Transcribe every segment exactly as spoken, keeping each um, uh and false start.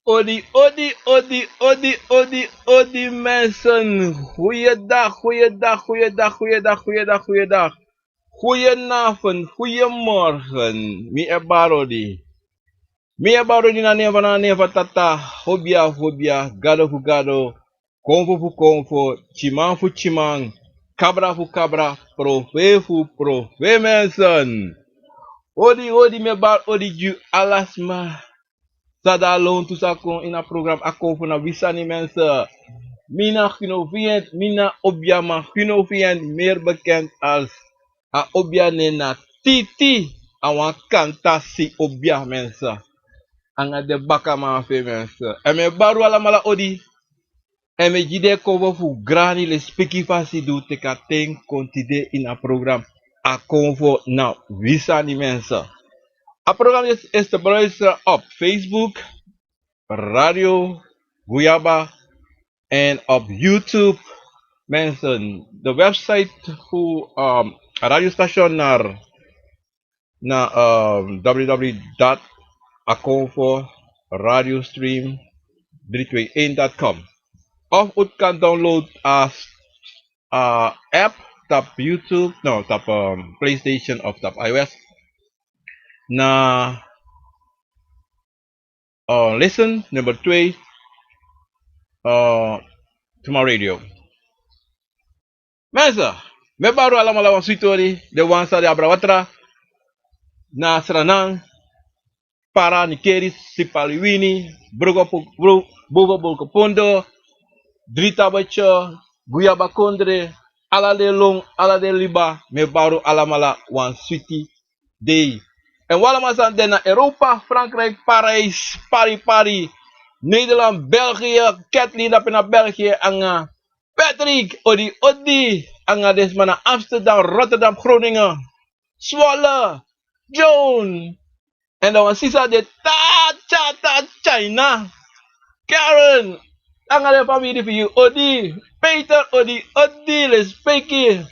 Odi, odi, odi, odi, odi, odi, mensen. Goeiedag, goeiedag, goeiedag, goeiedag, goeiedag, goeiedag. Goedenavond, goedemorgen. Mi e bari odi. Mi e bari odi na nen fu, na nen fu Tata, hobia fu hobia, Gado fu Gado, Konfo fu konfo, tyiman fu tyiman, kabra fu kabra, profeet fu profeet, mensen. Odi, odi, mi e bari odi gi un ala sma san de a lontu, sa kon ini a program A Konfo na Wi Sani, mensen. Mi na Gino Vient, mi na obiaman Gino Vient, meer bekend als a obia nen na Titi, a wan kantasi obia, mensen. Anga den bakaman fu en, mensen. Èn mi e bari un alamala odi. Èn mi e gi den konfo fu grani, lespeki, fa a si du teki a ten kon tide ini a program A Konfo na Wi Sani, mensen. A program is, is te beluisteren op Facebook, Radio Guyaba, en op YouTube, mensen. De website fu, ehm, radiostation na, na, ehm, w w w dot akonfo radiostream drie twee een dot com. Of un kan download a, a app tapu YouTube, no, tapu, ehm, PlayStation of tapu iOS. Na, eh, listen nummer twee, eh, Tuma Radio. Mensen, mi e bari un alamala wan switi odi, den wan san de abra watra, na Sranan, Para, Nickerie, Sipaliwini, Broko Pu-, Bru-, Boven Bolkopondo, Dritabetje, Guyaba Kondre, ala den lon, ala den liba, mi e bari un alamala wan switi dei. Èn un alamala san de na Europa, Frankrijk, Parijs, Pari Pari, Nederland, België, Kathleen dape na België, anga Patrick, odi odi, anga den sma na Amsterdam, Rotterdam, Groningen, Zwolle, Joan, èn dan wan sisa de ta, ta, ta, China. Karen, anga den famiri fu yu, odi. Peter, odi odi, lespeki.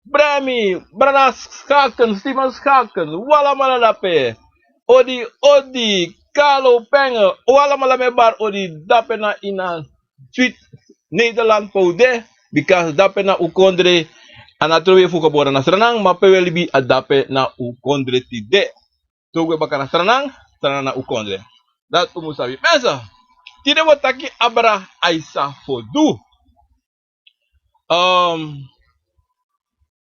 Brami, brada Schaken, Steven Schaken, un alamala dape. Odi odi, Carlo Penge, un alamala mi e bari odi dape na ini a switi Nederland pe un de, bika dape na un kondre. A no trowe fu gebore na Sranan, ma pe un e libi a dape na un kondre tide. Te un gwe baka na Sranan, Sranan na un kondre. Dati un mu sabi. Mensen, tide un o taki abra Aisa Fodu. Ehm,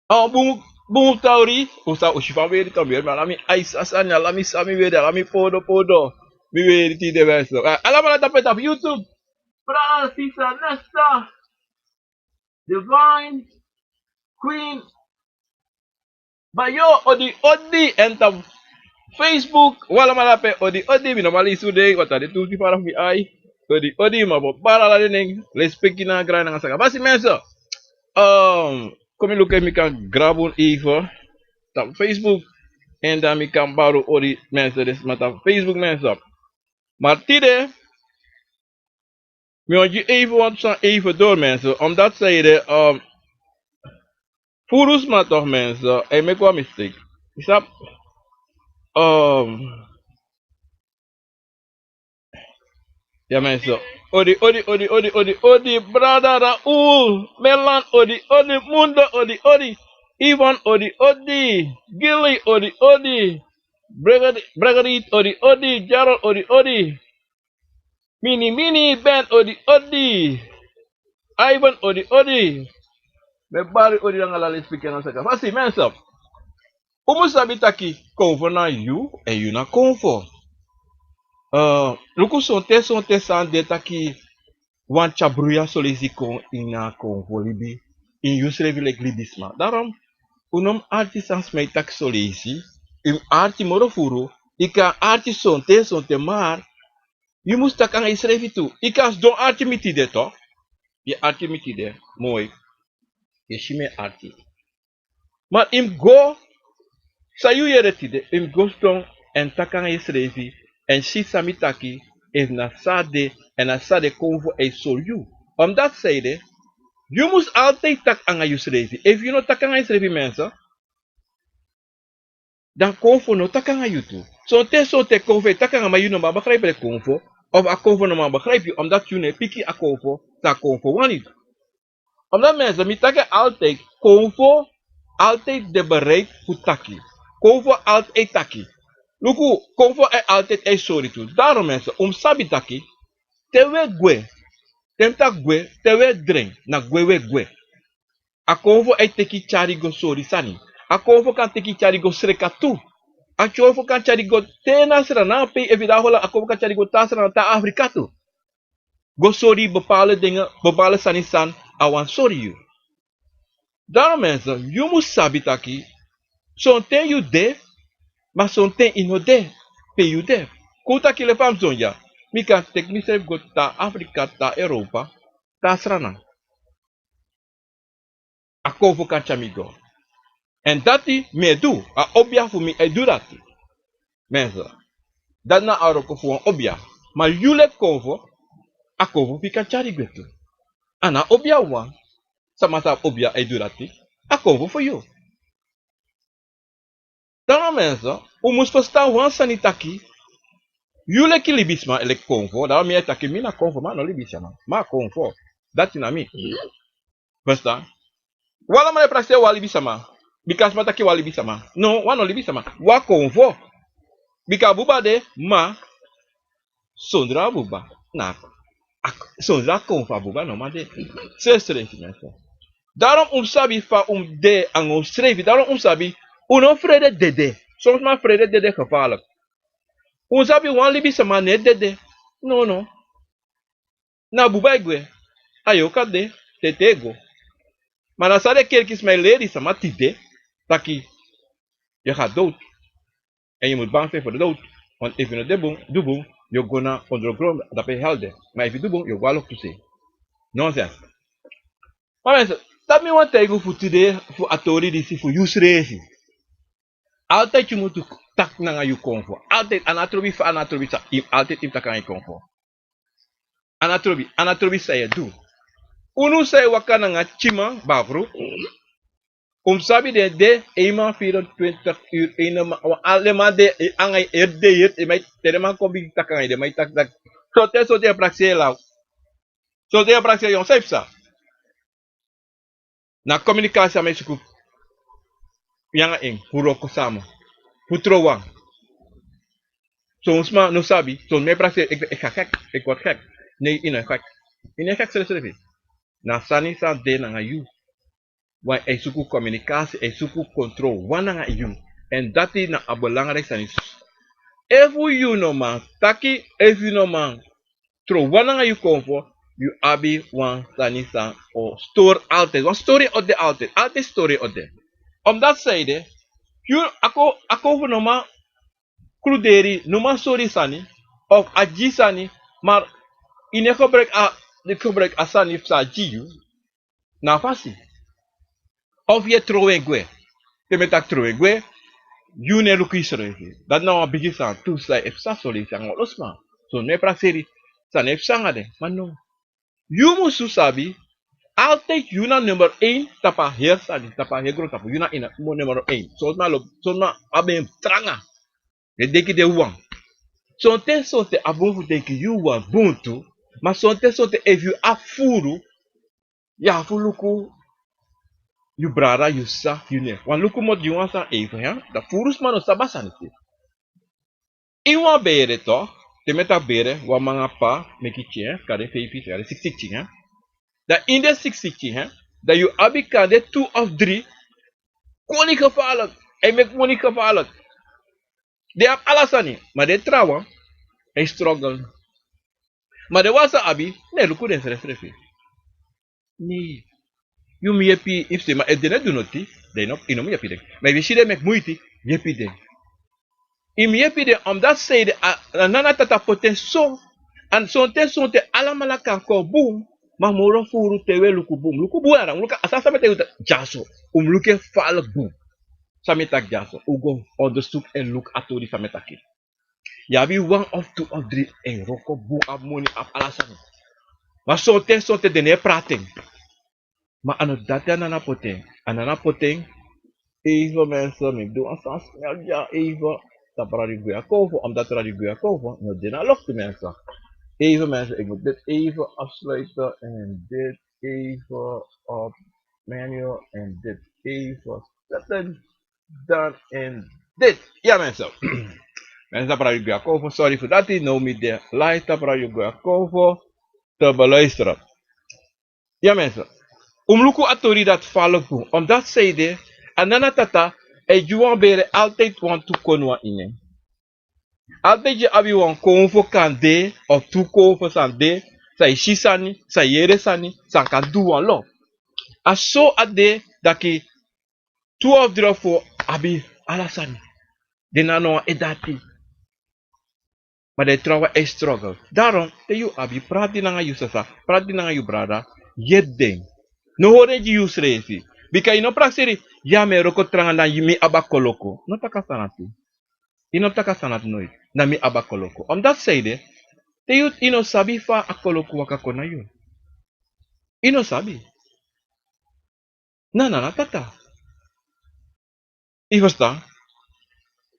a bun, bun tawri, un sa, un si fa mi weri, mi weri, mi ala mi Aisa sani, ala mi san mi weri, ala mi podo podo. Mi weri tide, mensen. Eh, alamala dape tapu YouTube. Brada, sisa, Nesta, Divine, Queen, Bayo, odi odi, èn tapu Facebook, un alamala dape, odi odi, mi no man leisi un nen, want a de tu fara fu mi ai. Odi odi, ma mi o bari ala den nen, lespeki nanga grani nanga saka fasi, mensen. Ehm, kon mi luku efu mi kan grabu un even tapu Facebook, èn dan mi kan bari un odi, mensen, den sma tapu Facebook, mensen. Ma tide, mi o gi even wan san even doro, mensen, omdat san ede, ehm, furu sma toch, mensen, e meki wan mistake. Yu sabi, ehm, ya, mensen. Odi odi odi odi odi odi, brada Raoul Melan, odi odi, Mundo, odi odi, Ivan, odi odi, Gilly, odi odi, Brigitte, odi odi, Gerald, odi odi. Mini mini, Ben, odi odi. Ivan, odi odi. Mi e bari odi nanga ala lespeki nanga saka fasi, mensen. Un mu sabi taki konfo na yu, èn yu na konfo. Eh, luku, sonten sonten san de taki wan tyari bruya son leisi kon ini a konfo libi, ini yusrefi leki libisma. Daarom, un no mu arki san sma e taki son leisi, yu mu arki moro furu, yu kan arki sonten sonten, maar yu mus taki nanga yusrefi tu. Yu kan sidon arki mi tide toch. Yu e arki mi tide, moi. Yu e si mi e arki. Maar yu mu go, san yu yere tide, yu mu go sidon èn taki nanga yusrefi, èn si san mi taki, efu na san a de, èn na san a de, konfo e sori yu. Omdat san ede, yu mus altijd taki nanga yusrefi. Efu yu no taki nanga yusrefi, mensen, dan konfo no taki nanga yu tu. Sonten sonten konfo e taki nanga, ma yu no man begrijpen den konfo. Of a konfo no man begrijp yu, omdat yu no e piki a konfo, san a konfo wani. Omdat mensen, mi taki altijd, konfo altijd de bereid fu taki. Konfo altijd taki. Luku, konfo e altijd e sori tu. Daarom mensen, un sabi taki, te we gwe, te mi taki gwe, te we dren, na gwe we gwe. A konfo e teki tyari go sori sani. A konfo kan teki tyari go sreka tu. A konfo kan tyari go te na Sranan pe efi da hola, a konfo kan tyari go ta Sranan, ta Afrika tu. Go sori bepaalde dingen, bepaalde sani san a wan sori yu. Daarom mensen, yu mus sabi taki, sonten yu de, ma sonten yu no de, pe yu de. Kon taki le fa mi son ya, mi kan teki misrefi go ta Afrika, ta Europa, ta Sranan. A konfo kan tyari mi go. En dati mi e du, a obia fu mi e du dati. Mensen, dati na a wroko fu wan obia. Ma yu leki konfo, a konfo fu yu kan tyari gwe tu. A no obia wan, sama san abi obia e du dati, a konfo fu yu. Dan na mensen, un mus ferstan wan sani taki, yu leki libisma, leki konfo, dan mi e taki mi na konfo, ma no libisma, ma konfo, dati na mi. Ferstan? Wan no man e prakseri wan libisma, bika sma taki wan libisma. No, wan no libisma, wan konfo. Bika buba de, ma sondro a buba, na, a, sondro a konfo a buba no man de. Srefsrefi mensen. Daarom un sabi fa un de nanga unsrefi. Daarom un sabi, un no frede dede. Soms man frede dede gevaarlijk. Un sabi wan libisma no e dede. No, no. Na buba e gwe. A yu kan de, te te e go. Ma na san den kerkisma e leri sama tide, taki, yu gaat dood. En yu mus bang zijn voor de dood. Want efu yu no de bun, du bun, yu o go na ondergrond, dape hel de. Ma efu yu du bun, yu o go na loktu sei. Nonsens. Ma mensen, dati mi wani taigi un fu tide, fu a tori disi fu yusrefi. Altijd yu mus taki nanga yu konfo. Altijd, a no trobi fa, a no trobi san, yu, altijd yu mus taki nanga yu konfo. A no trobi, a no trobi san yu e du. Unu san e waka nanga tyiman, bakru. Un sabi den de, een man vierentwintig uur, een man, wan, ala man de, e, nanga yu heri dei, e, man, te den man kon bigin taki nanga yu, den man e taki taki. Sonten, sonten yu e prakseri law. Sonten yu e prakseri yongu, san yu psa. Na communicatie a mi e suku. Yu nanga en, fu wroko sama. Fu trow wan. Son sma no sabi, son mi e prakseri, ik, ik ga gek, ik word gek. Nee, yu no e gek. Yu no e gek srefsrefi. Na sani san de nanga yu. Wan e suku communicatie, e suku controle wan nanga yu. En dati na a belangrijk sani. Efu yu no man taki, efu yu no man trow wan nanga yu konfo, yu abi wan sani san o story altijd. Wan story o de altijd. Altijd story o de. Omdat san ede, yu a kon, a konfo no man kluderi, no man sori sani, of a gi sani, maar yu no e gebruik a, yu no e gebruik a sani san a gi yu. Na a fasi. Of yu e trow en gwe. Te mi e taki trow en gwe, yu no e luku yusrefi. Dati na wan bigi sani tu san e psa son leisi nanga wan lo sma. Son mi e prakseri, san e psa nanga den. Ma no. Yu musu sabi, altijd yu na nummer één tapu a heri sani, tapu a heri grontapu, yu na ini, nummer één. Son sma lo, son sma abi en tranga. Den denki den wan. Sonten, sonten a bun fu denki yu wan bun tu, ma sonten, sonten efu yu abi furu, yu abi fu luku yu brada, yu sisa, yu neef. Wan luku moro gi wan sani even, hè? Dan furu sma no sabi a sani tu. Ini wan bere toch, te mi e taki bere, wan mama, p'pa meki pikin, hè? Kande feifi, kande siksi pikin, hè? Dan ini den siksi pikin, hè? Dan yu abi kande tu of dri koni gevaarlijk. Hij maakt money gevaarlijk. Den abi ala sani, ma den trawan e struggle. Ma den wan san abi, no e luku den srefsrefi. Nee. Yu mus yepi, efu sma, efu den no e du noti, dan yu no, yu no mus yepi den. Ma efu yu si den e meki muiti, yepi den. Yu mus yepi den, omdat san ede, a, a nana tata poti en so, èn sonten, sonten alamala kan kon bun, ma moro furu te wi e luku bun. Luku bun, a dan un luku a sani san mi e taigi un taki dyaso. Un mus luku en faalek bun. San mi e taki dyaso. Un go onderzoek en luku a tori san mi e taki. Yu abi wan of tu of dri e wroko bun, abi moni, abi ala sani. Ma sonten, sonten den no e prati en. Ma a no dati a nana poti en. A nana poti en, even mensen, mi mus du wan sani snel dya, even. Tapu Radio Guyakouvo, omdat Radio Guyakouvo no de na loktu, mensen. Even mensen, ik moet dit even afsluiten en dit even op manual en dit even zetten. Dan en dit. Ja mensen. Mensen, dan praat ik weer over. Sorry voor dat. No mi de live, dan praat ik weer over te beluisteren. Ya mensen. Un mus luku a tori dati fa a lobi. Omdat sanede, a nana tata e gi wan bere altijd wantu konfo ini en. Altijd yu abi wan konfo kande of tu konfo san de, san e si sani, san e yere sani, san kan du wan lo. A so a de taki tu of dri of fo abi ala sani. Den no abi wan ede ati. Ma den trawan e struggle. Daarom, te yu abi, prati nanga yu sisa, prati nanga yu brada, yere den. No hori en gi yusrefi. Bika yu no prakseri, ya mi e wroko tranga, na mi abi a koloku. No taki a sani dati. Yu no taki a sani dati noiti, na mi abi a koloku. Omdat sanede, te yu, yu no sabi fa a koloku waka kon na yu. Yu no sabi. Na nana tata. Yu ferstan?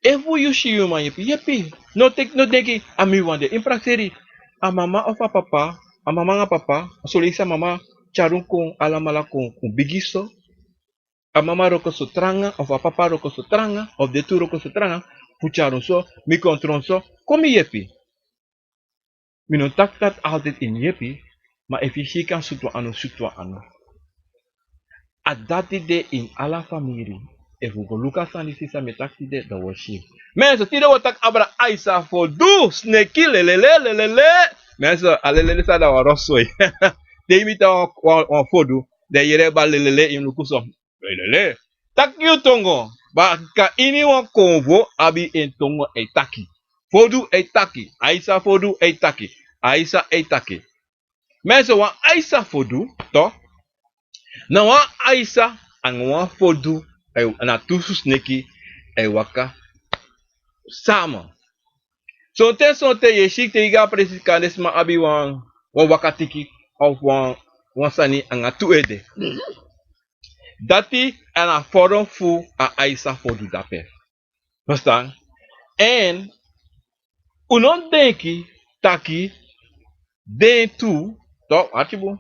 Efu yu si yu man yepi, yepi. No teki, no denki a mi wan de. Yu mus prakseri a mama of a papa, a mama nanga papa, a son leisi a mama tyari un kon, alamala kon, kon bigi so. A mama wroko so tranga, of a papa wroko so tranga, of den tu wroko so tranga, fu tyari un so, mi kon tron so, kon mi yepi. Mi no taki dati altijd yu mus yepi, ma efu yu si yu kan sutu wan anu, sutu wan anu. A dati de ini ala famiri. Efu un go luku a sani disi san mi e taki tide, dan un o si. Mensen, tide un o taki abra Aisa Fodu, sneki, lelele, lelele. Mensen, a lelele san, dan wan rotzooi. Te yu miti wan, wan, wan fodu, dan yu yere bari lelele, yu mus luku so. Lelele. Taki yu tongo. Baka ini wan konfo abi en tongo e taki. Fodu e taki. Aisa Fodu e taki. Aisa e taki. Mensen, wan Aisa Fodu, toch? Na wan Aisa anga wan Fodu, e, na tu sneki e waka samen. Sonten, sonten yu e si te yu go a presi kande sma abi wan, wan wakatiki of wan, wan sani anga tu ede. Dati na a vorm fu a Aisa Fodu dape. Verstaan? En un no denki taki den tu, toch, arki bun.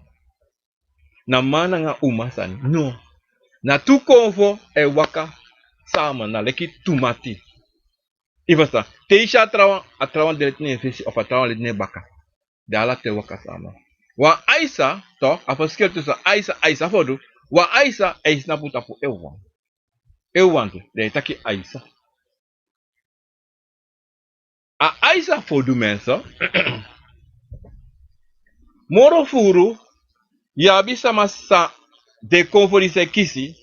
Na man nanga uma sani. No. Na tu konfo e waka samen, na leki tu mati. Yu ferstan? Te yu si a trawan, a trawan de leti na en fesi of a trawan leti na en baka. Den ala tu e waka samen. Wan Aisa, toch, a verschil tussen Aisa, Aisa Fodu. Wan Aisa e snapu tapu en wan. En wan tu, dan yu e taki Aisa. A Aisa Fodu, mensen. Moro furu, yu abi sama san den konfo disi e kisi,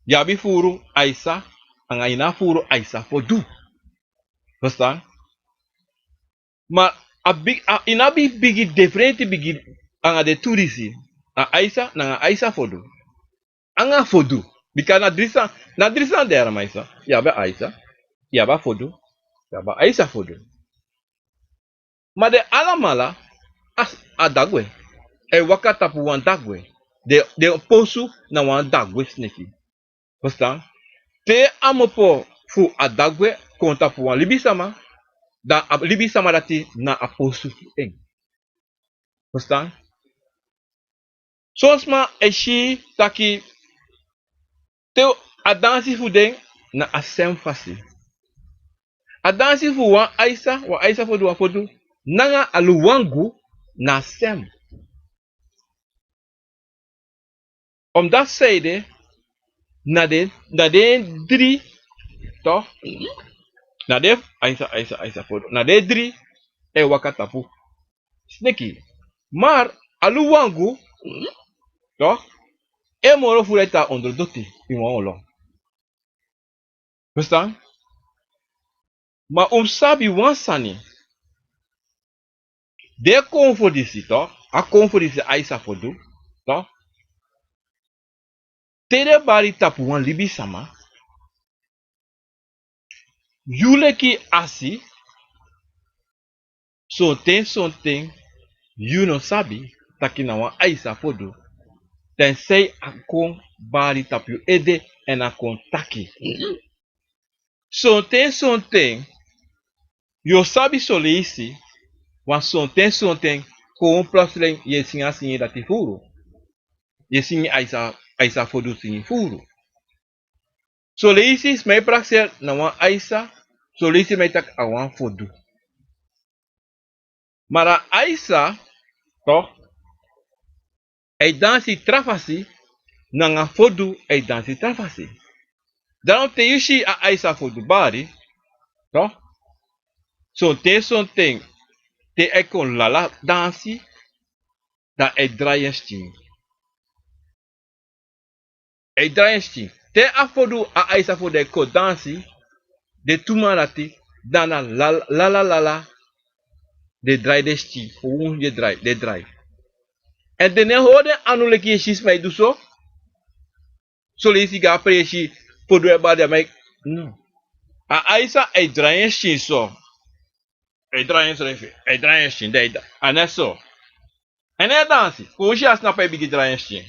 yu abi furu Aisa, anga yu no abi furu Aisa Fodu. Verstaan? Ma a bi-, a, yu no abi bigi diferenti bigi anga den tu disi. A Aisa, nanga Aisa Fodu. Anga Fodu. Bika na dri sani, na dri sani de, aramaisa. Yu abi Aisa, yu abi Fodu, yu abi Aisa Fodu. Ma den alamala, a, a dagwe. E waka tapu wan dagwe. Den, den posu na wan dagwe sneki. Verstaan? Te a mopo fu a dagwe kon tapu wan libisama, dan a libisama dati na a posu fu en. Verstaan? Son sma e si taki te a dansi fu den na a sem fasi. A dansi fu wan Aisa, wan Aisa Fodu, wan Fodu, nanga a Luwangu na sem. Omdat sanede, na den, na den dri, toch? Na den Aisa, Aisa, Aisa Fodu. Na den dri e waka tapu sneki. Maar a Luwangu, toch? E moro furu e tan ondro doti ini wan olo. Verstaan? Ma un sabi wan sani. Den konfo disi, toch? A konfo disi Aisa Fodu, toch? Te den bari tapu wan libisama, yu leki asi, sonten, sonten, yu no sabi taki na wan Aisa Fodu. Tensei a kon bari tapu yu ede èn a kon taki. Sonten, sonten, yu o sabi son leisi, Wan sonten sonten, kon plotseling yu e singi a singi dati furu. Yu e singi Aisa, Aisa fodu singi furu. Son leisi sma e prakseri na wan Aisa, son leisi sma e taki a wan fodu. Ma a Aisa, toch, a e dansi tra fasi, nanga fodu a e dansi tra fasi. Daarom te yu si a Aisa fodu bari, toch, sonten sonten, te a e kon lala dansi, dan a e drai en skin. A e drai en skin. Te a fodu, a Aisa fodu e kon dansi, den tu man dati, dan na lala, lala, lala, den drai den skin, gewoon den drai, den drai. Èn den no e hori den anu leki yu e si sma e du so. Son leisi go a presi, fodu e bari a man e, no. A Aisa e drai en skin so. E drai en srefi, e drai en skin, dan e da-, a no e so. Èn a e dansi, fu un si a snapu e bigin drai en skin.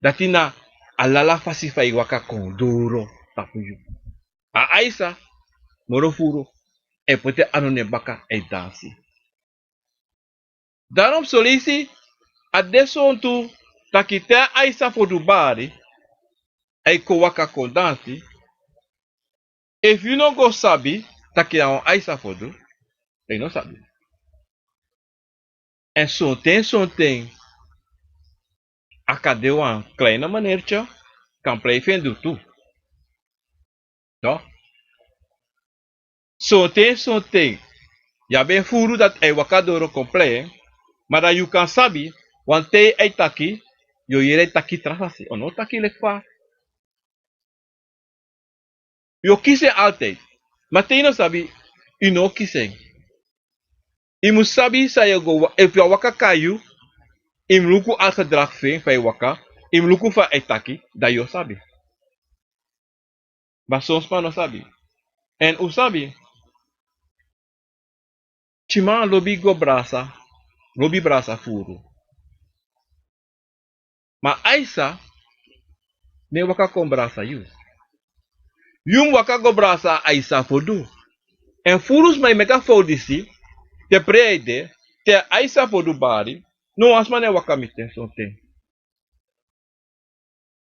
Dati na a lala fasi fa a e waka kon doro tapu yu. A Aisa, moro furu, e poti en anu na en baka e dansi. Daarom son leisi, a de sontu taki te a Aisa fodu bari, a e kon waka kon dansi, efu yu no go sabi taki na wan Aisa fodu, dan yu no sabi. Èn sonten sonten, a kan de wan kleine meneertje, kan plei fu en du tu. Toch? Sonten sonten, yu abi en furu dati a e waka doro kon plei, ma dan yu kan sabi, wan ten a e taki, yu o yere a e taki tra fasi, a no o taki leki fa. Yu o kisi en altijd. Ma te yu no sabi, yu no o kisi en. Yu mus sabi san yu o go wa-, efu yu a waka kon na yu, yu mus luku a gedrag fu en fa a e waka, yu mus luku fa a e taki, dan yu o sabi. Ma son sma no sabi. Èn un sabi, tyiman lobi go brasa, lobi brasa furu. Ma Aisa no e waka kon brasa yu. Yu mus waka go brasa Aisa fodu. Èn furu sma e meki a fowtu disi, te prei a e de, te Aisa fodu bari, no wan sma no e waka miti en sonten.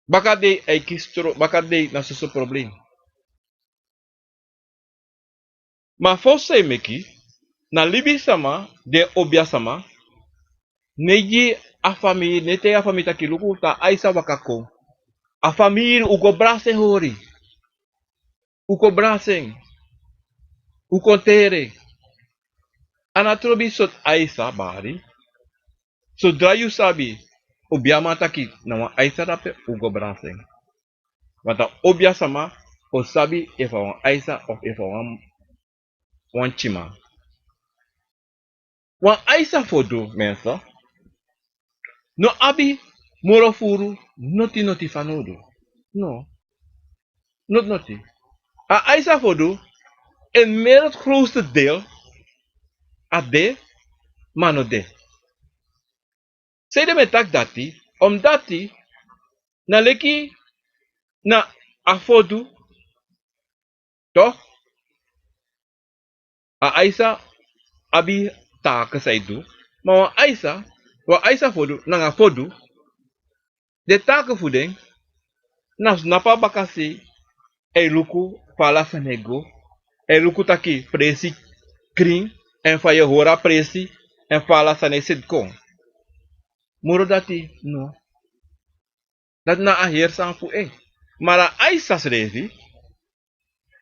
Bakadei a e kisi tron, bakadei na soso problem. Ma fosi san e meki, na libisama, den obiasama, no e gi a famiri, no e taigi a famiri taki luku, te Aisa waka kon. A famiri, un go brasa en hori. Un go brasa en. Un go tere. A no trobi sortu Aisa bari. Sodra yu sabi, obiaman taki na wan Aisa dape, un go brasa en. Want a obiasama o sabi efu a wan Aisa of efu a wan, wan tyiman. Wan Aisa fodu, mensen, no abi moro furu noti noti fanowdu. No. Noti noti. A Aisa fodu, en merendgrootste deel, a de, ma a no de. Sanede mi e taki dati, omdati, na leki na a fodu, toch, a Aisa abi taken san e du, ma wan Aisa, wan Aisa fodu, nanga fodu, den taken fu den, na snapu a bakasei, a e luku fa ala sani e go, a e luku taki presi krin, èn fa yu e hori a presi, èn fa ala sani e seti kon. Moro dati, no. Dati na a heri sani fu en. Ma a Aisa srefi,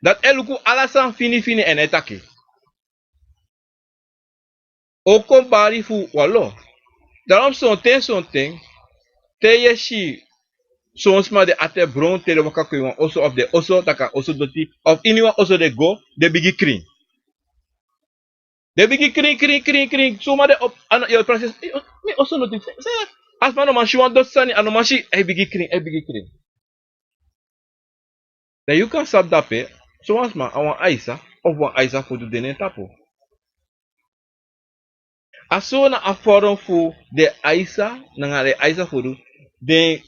dati e luku ala sani fini fini èn e taki. O kon bari fu wan lo. Daarom sonten sonten, te yu e si son sma den ati e bron te den waka kon ini wan oso of den oso, taki a oso doti, of ini wan oso den go, den bigin krin. Den bigin krin, krin, krin, krin. Suma den op, a no, yu o prakseri, eh, mi oso no doti. Se, a sma no man si wan doti sani, a no man si, a e bigin krin, a e bigin krin. Dan yu kan sabi dape, so wan sma a wan Aisa, of wan Aisa fodu de na en tapu. A so na a vorm fu den Aisa, nanga den Aisa fodu, den,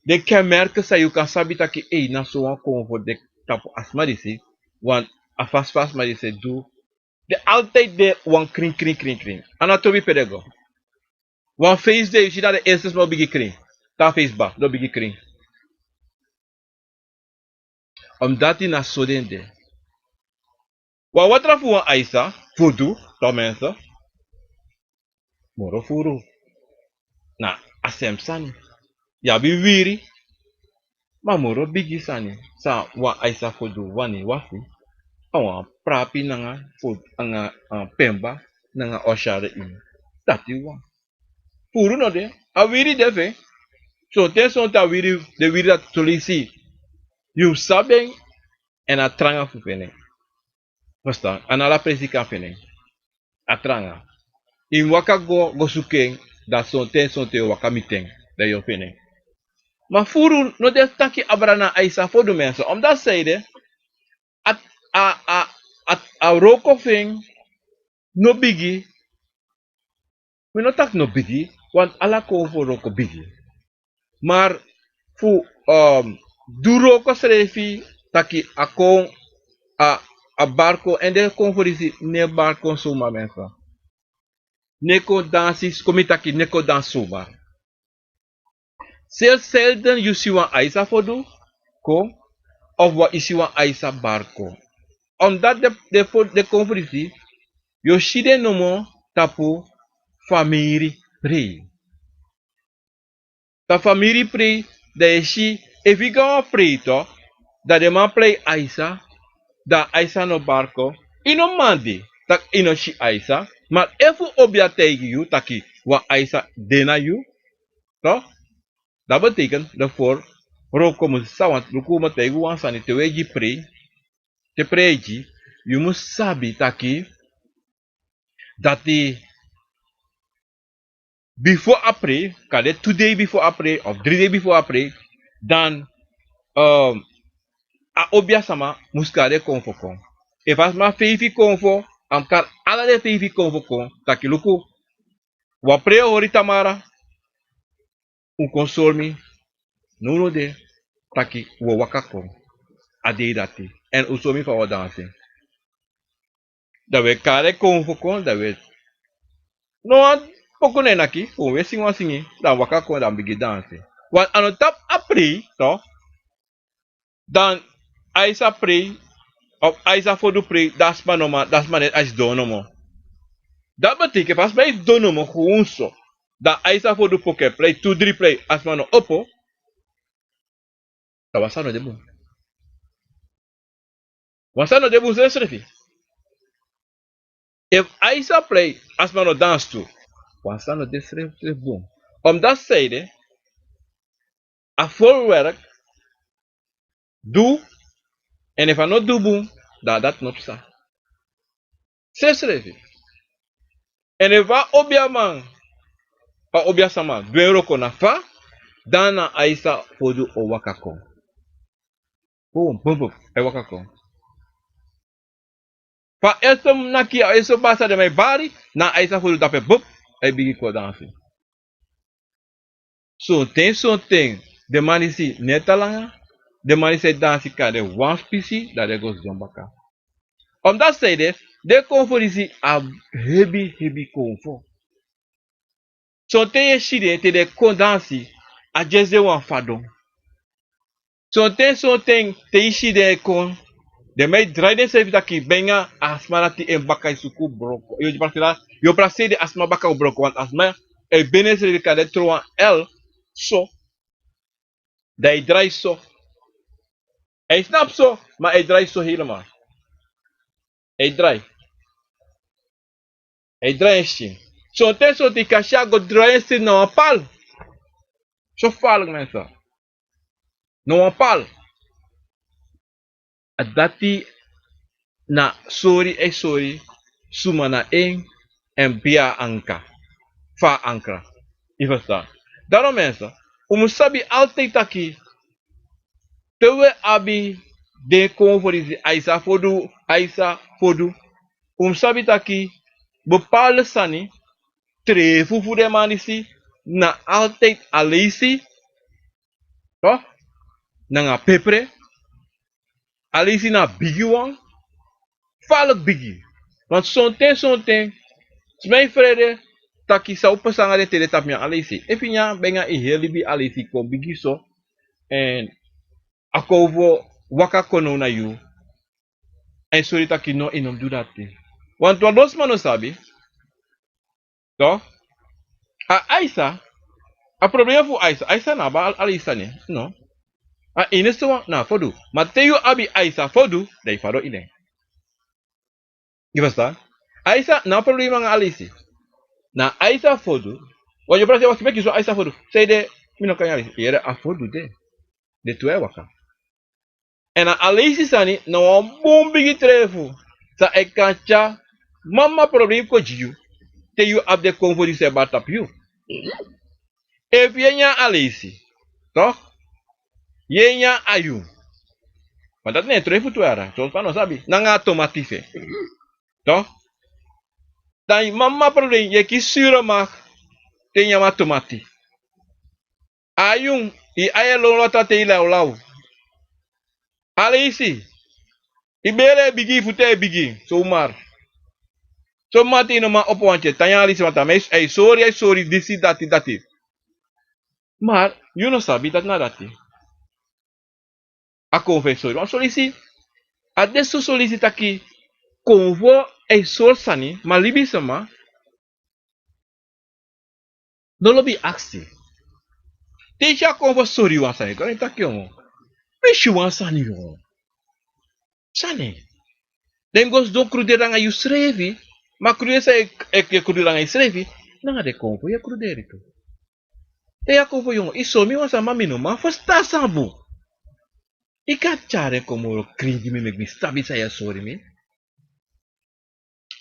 den kenmerken san yu kan sabi taki, ei, na so wan konfo de tapu a sma disi, want a fasi fa a sma disi e du, Den altijd de wan krin, krin, krin, krin. A no trobi pe den go. Wan feisi de, yu si dati den eerste sma o bigin krin. Te a feisi bari, den o bigin krin. Omdati na so den de. Wan watra fu wan aisa, fu du, ten minste. Moro furu. Na a sem sani. Yu abi wiri. Ma moro bigi sani san wan aisa fu du wani wasi. A wan prapi nanga fu, nanga, a, pemba, nanga oshare ini. Dati wan. Furu no de, a wiri de fu en. Sonten, sonten a wiri, den wiri dati tu leisi. Yu sabi en, èn a tranga fu feni en. Verstaan? A no ala presi kan feni en. A tranga. Yu mus waka go, go suku en, dan sonten, sonten yu o waka miti en, dan yu o feni en. Ma furu no de taki abra na aisa fu du mensen. Omdat zij de, a, a, a, a, a wroko fu en no bigi. Mi no taki no bigi, want ala konfo wroko bigi. Maar fu, um, du wroko srefi taki a kon, a, a bari kon, èn den konfo disi no e bari kon zomaar mensen. No e kon dansi, kon mi taki no e kon dansi zomaar. Zeer zelden yu si wan aisa fu du kon, of wan, yu si wan aisa bari kon. Omdat den, den fu, den konfo disi, yu o si den nomo tapu famiri prei. Tapu famiri prei, dan yu e si, efu yu go na wan prei tu, dan den man prei aisa, dan aisa no bari kon, yu no man de, taki yu no si aisa, ma efu obia taigi yu, taki wan aisa de na yu, toch? Dat betekent de voorwroko mus sabi, want luku, mi o taigi wan sani, te wi e gi prei, te prei e gi, yu mus sabi taki, dati before a prei, kan de two days before a prei, of three days before a prei, dan, um, a obia sama mus kari den konfo kon. Efu a sma feifi konfo, a mus kari ala den feifi konfo kon, taki luku, wi e prei, hori tamara, un kon sori mi, nownow de, taki wi o waka kon a dei dati. Èn un sori mi fa wi o dansi. Dan wi e kari den konfo kon, dan wi e, no wan poku na en naki, fu wi e singi wan singi, dan waka kon, dan bigin dansi. Want a no tapu a prei, toch? Dan aisa prei, of aisa fu du prei, dan a sma no man, dan a sma no e sidon nomo. Dat betekent, efu a sma e sidon nomo, gewoon so, dan aisa fu du poku e prei, tu dri prei, a sma no opo, dan wan sani no de bun. Wan sani no de bun srefsrefi. Efu aisa prei, a sma no dansi tu, wan sani no de srefsrefi bun. Omdat zij de, a voorwerk du, èn efu a no du bun, dan dati no psa. Srefsrefi. Èn efu a obiaman, a obia sama, du en wroko na fa, dan na aisa fu du o waka kon. Bun, bun, bun, a e waka kon. Fa eso naki, a eso basa den man e bari, na aisa fu du dape bup, a e bigin kon dansi. Sonten, sonten, den man disi no e tan langa, den man disi e dansi kande wan pisi, dan den go sidon baka. Omdat zij de, den konfo disi a hebi, hebi konfo. Sonten yu e si den te den kon dansi, a dyesi de wan fadon. Sonten, sonten te yu si den e kon, den man e drai densrefi taki benga a sma dati en baka e suku broko. Yu o prakseri, yu o prakseri a sma baka o broko, want a sma e beni ensrefi kande tron wan L, so. Dan a e drai so. A e snapu so, ma a e drai so helemaal. A e drai. A e drai en skin. Sonten, sonten yu kan si a go drai en skin na wan pal. So farlijk mensen. Na wan pal. A dati na sori a e sori suma na en, èn pe a anka. Fa a ankra. Yu ferstan? Daarom mensen, un mus sabi altijd taki, te wi abi den konfo disi, aisa fu du, aisa fu du, un mus sabi taki bepaalde sani, trefu fu den man disi, na altijd a leisi, toch? Nanga pepre, a leisi na bigi wan, falek bigi. Want sonten, sonten, sma e frede taki san o pasa nanga den te den tapu nyan a leisi. Efu i nyan ben nanga i heri libi a leisi kon bigi so, èn a kon fu waka kon now na yu, a e sori taki no, i no mus du dati. Want wan don sma no sabi. Toch? A Aisa, a problema fu Aisa, Aisa na abi a leisi sani, no. A enigste wan na a fodu. Ma te yu abi Aisa fodu, dan i fadon ini en. Yu ferstan? Aisa na a problema nanga a leisi. Na Aisa fodu. Wan yu prakseri, wan kibeki so Aisa fodu. Sanede mi no kan nyan a leisi. Yere, a fodu de. Den tu e waka. Èn a leisi sani na wan bun bigi trefu san e kan tyari mama problema kon gi yu. Te yu abi den konfo di yu sa e bari tapu yu. Efu yu e nyan a leisi, toch, yu e nyan ayun. Ma dati na en trefu tu yara, son sma no sabi. Nanga a tomati fu en, toch. Dan yu mama problema, yu e kisi suro mak te yu nyan a tomati. Ayun, i ai e lon watra te i lawlaw. A leisi, i bere e bigi, i futu e bigi, somar. Somar te i no man opo wan tye, tan nyan a leisi, want a mens e sori, e sori, disi, dati, dati. Ma yu no sabi dati na dati. A konfo e sori. Wan son leisi, a de soso leisi taki konfo e sori sani, ma libisma no lobi aksi. Te i si a konfo sori wan sani, kon e taki: "Yongo, mi si wan sani, yongo." Sani. Dan i mus go sidon kruderi nanga yusrefi, ma kruderi san e, e, e kruderi nanga yusrefi, nanga den konfo yu e kruderi tu. Te yu kon fu yongo, i sori mi wan sani, ma mi no man ferstan san bun. I kan tyari en kon moro krin gi mi, meki mi sabi san yu e sori mi.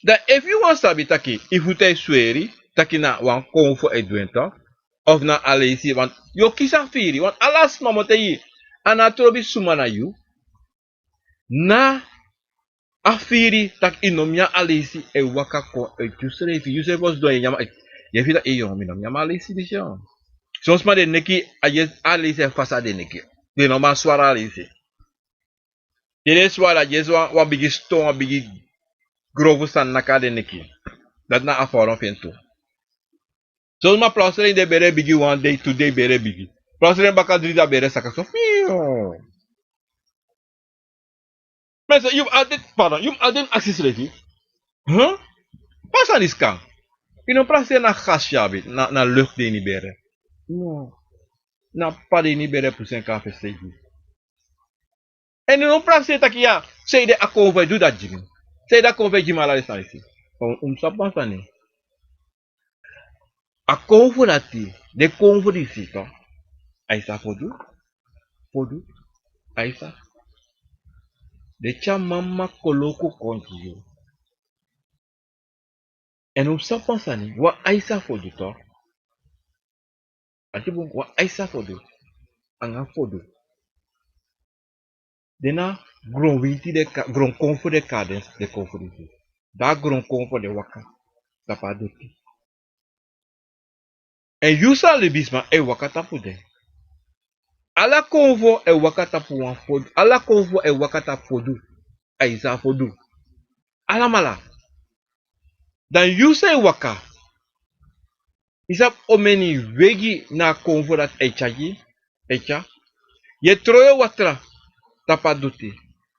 Dan efu yu wani sabi taki i futu e sweri taki na wan konfo e du en, toch, of na a leisi, want yu o kisi a firi, want ala sma mu taigi, a no trobi suma na yu. Na a firi taki i no mu nyan a leisi e waka kon e yusrefi, yusrefi o sidon e nyan, yu e firi taki: "Ei, yongo, mi no mu nyan a leisi disi, yongo." Son sma, den neki, a yesi a leisi e fasi a den neki. Den no man swara a leisi. Te den swara, a yesi wan, wan bigi ston, wan bigi grofu sani naki a den neki. Dati na a foron fu en tu. Son sma, plotseling den bere bigi, wan dei, tu dei, bere bigi. Plotseling baka dri dei a bere saka so. Fiu. Mensen, yu mus altijd, pardon, yu mus altijd aksi yusrefi: "Huh? Fa sani disi kan?" I no prakseri na gas yu abi, na, na lucht den ini bere. No. Na p'pa den ini bere pusu en kon na fesi gi. Èn i no prakseri taki: "Ya, sanede a konfo e du dati gi mi? Sanede a konfo e gi mi ala disi sani disi?" Un, un mus sabi wan sani. A konfo dati, den konfo disi, toch, a e sa fodu, fodu, a e sa. Den tyari mama koloku kon gi yu. Èn un mus sabi wan sani, wan a e sa fodu, toch. Ati bun, wan a e sa fodu. Anga fodu. Den na gronwinti, den ka-, gronkonfo, den kon, den, den konfo disi. Dan a gronkonfo de waka tapu a doti. Èn yu san libisma e waka tapu den. Ala konfo e waka tapu wan fodu. Ala konfo e waka tapu fodu. A e sa fodu. Alamala. Dan yu san e waka, i sabi omeni wegi na a konfo dati e tyari, e tyari. Yu e trowe watra tapu a doti.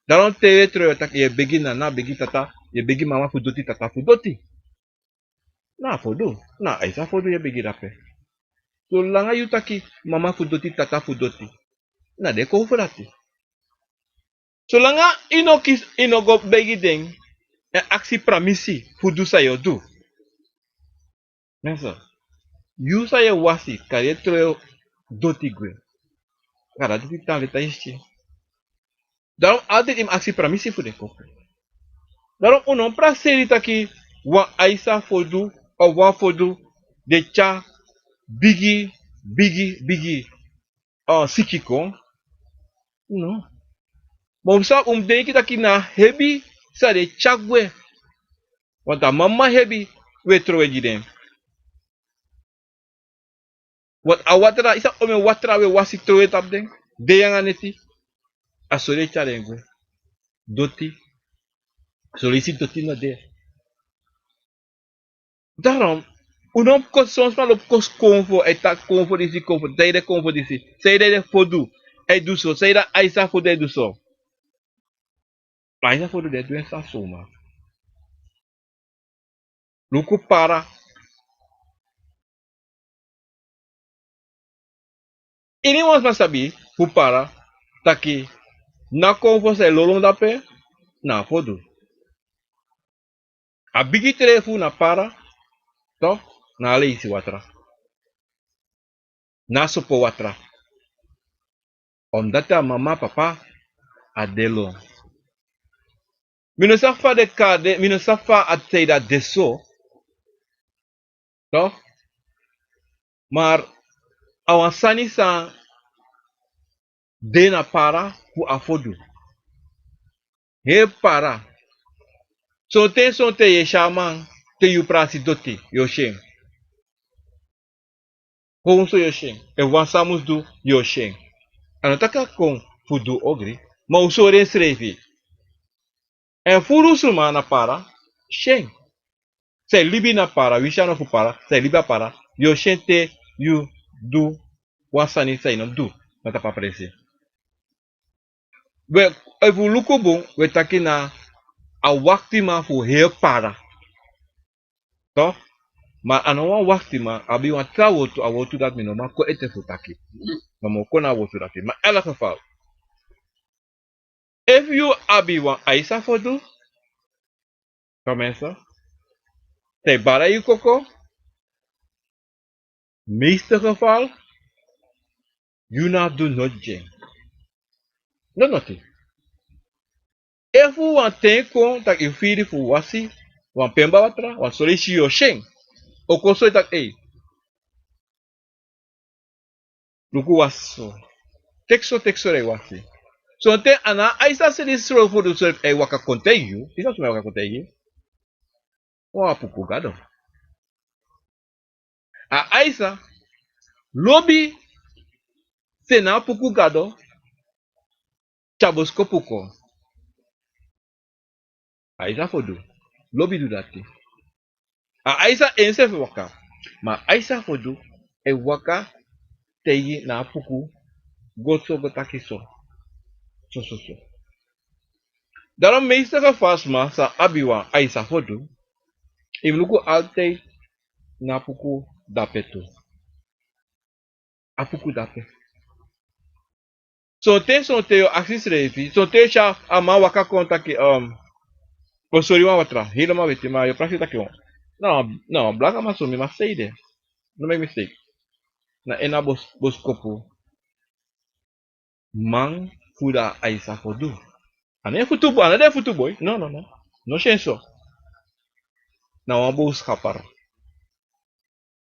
Daarom te yu e trowe watra, yu e begi nana, begi tata, yu e begi mama fu doti, tata fu doti. Na a fodu, na a e sa fodu yu e begi drape. Solanga yu taki mama fu doti, tata fu doti, na den konfo dati. Solanga i no kisi, i no go begi den èn aksi pramisi fu du san yu o du. Mensen, yu san yu e wasi, kari e trowe doti gwe. Kari a doti tan leti a yesi. Daarom altijd i mus aksi pramisi fu den konfo. Daarom un no prakseri taki wan a e sa fodu, of wan fodu, den tyari bigi, bigi, bigi, ah, siki kon. No. Ma un sa, un mus denki taki na hebi san den tyari gwe. Want a mama hebi wi e trowe gi den. Want a watra, i sabi omeni watra wi e wasi, trowe tapu den, dei anga neti. A so den e tyari en gwe. Doti. Son leisi doti no de. Daarom, un no mus kon, son sma lobi kon, kon fu, e taki kon fu disi, kon fu, sanede kon fu disi, sanede fodu e du so, sanede Aisa fodu e du so. Aisa fodu de du en sani suma. Luku Para. Iniwan sma sabi fu Para taki na kon fu san e lolo dape na fodu. A bigi tren fu na Para, toch, na a leisi watra. Na sopo watra. Omdat a mama, papa a de lon. Mi no sabi fa den kari den, mi no sabi fa a sanede de so. Toch? Maar a wan sani san de na Para fu a fodu. Heri Para. Sonten, sonten yu e si a man, te yu prasi doti, yu o si en. Kon so yu o si en. Efu wan sani mus du, yu o si en. A no taki a kon fu du ogri, ma un sori ensrefi. Èn furu suma na Para si en. San e libi na Para, winsi a no fu Para, san e libi na Para, yu o si en te yu du wan sani san yu no mus du na tapu a presi. We, efu un luku bun, we taki na a waktiman fu heri Para. Toch? Ma a no wan waktiman, a abi wan tra wortu, a wortu dati mi no man kon ete fu taki. Ma mi o kon na a wortu dati. Ma in elk geval, efu yu abi wan Aisa fodu, tenminste, te bari yu koko, meeste geval, yu no abi du noti gi en. No noti. Efu wan ten kon taki yu firi fu wasi wan pemba watra, wan soleisi yu o si en. O kon sori taki, ei, luku wasi so. Teki so, teki so dan yu wasi. Sonten a no Aisa seni srow fu du so, e waka kon taigi yu. Yu sabi suma e waka kon taigi yu? Wan Apuku gado. A Aisa lobi seni a Apuku gado tyari boskopu kon. Aisa fodu lobi du dati. A Aisa enseefi waka. Ma Aisa fodu e waka taigi na Apuku go so, go taki so. So, so, so. Daarom meeste geval sma san abi wan Aisa fodu, yu mus luku altijd na Apuku dape tu. Apuku dape. Sonten, sonten yu o aksi yusrefi, sonten yu si a man waka kon taki, um, kon sori wan watra, helemaal weti, ma yu o prakseri taki, no, no, blakaman so, mi man sei de. No make mistake. Na en na bos, boskopu. Man fu da Aisa fodu. A no en futuboi, a no de futuboi. No, no, no. No si en so. Na wan bowskapar.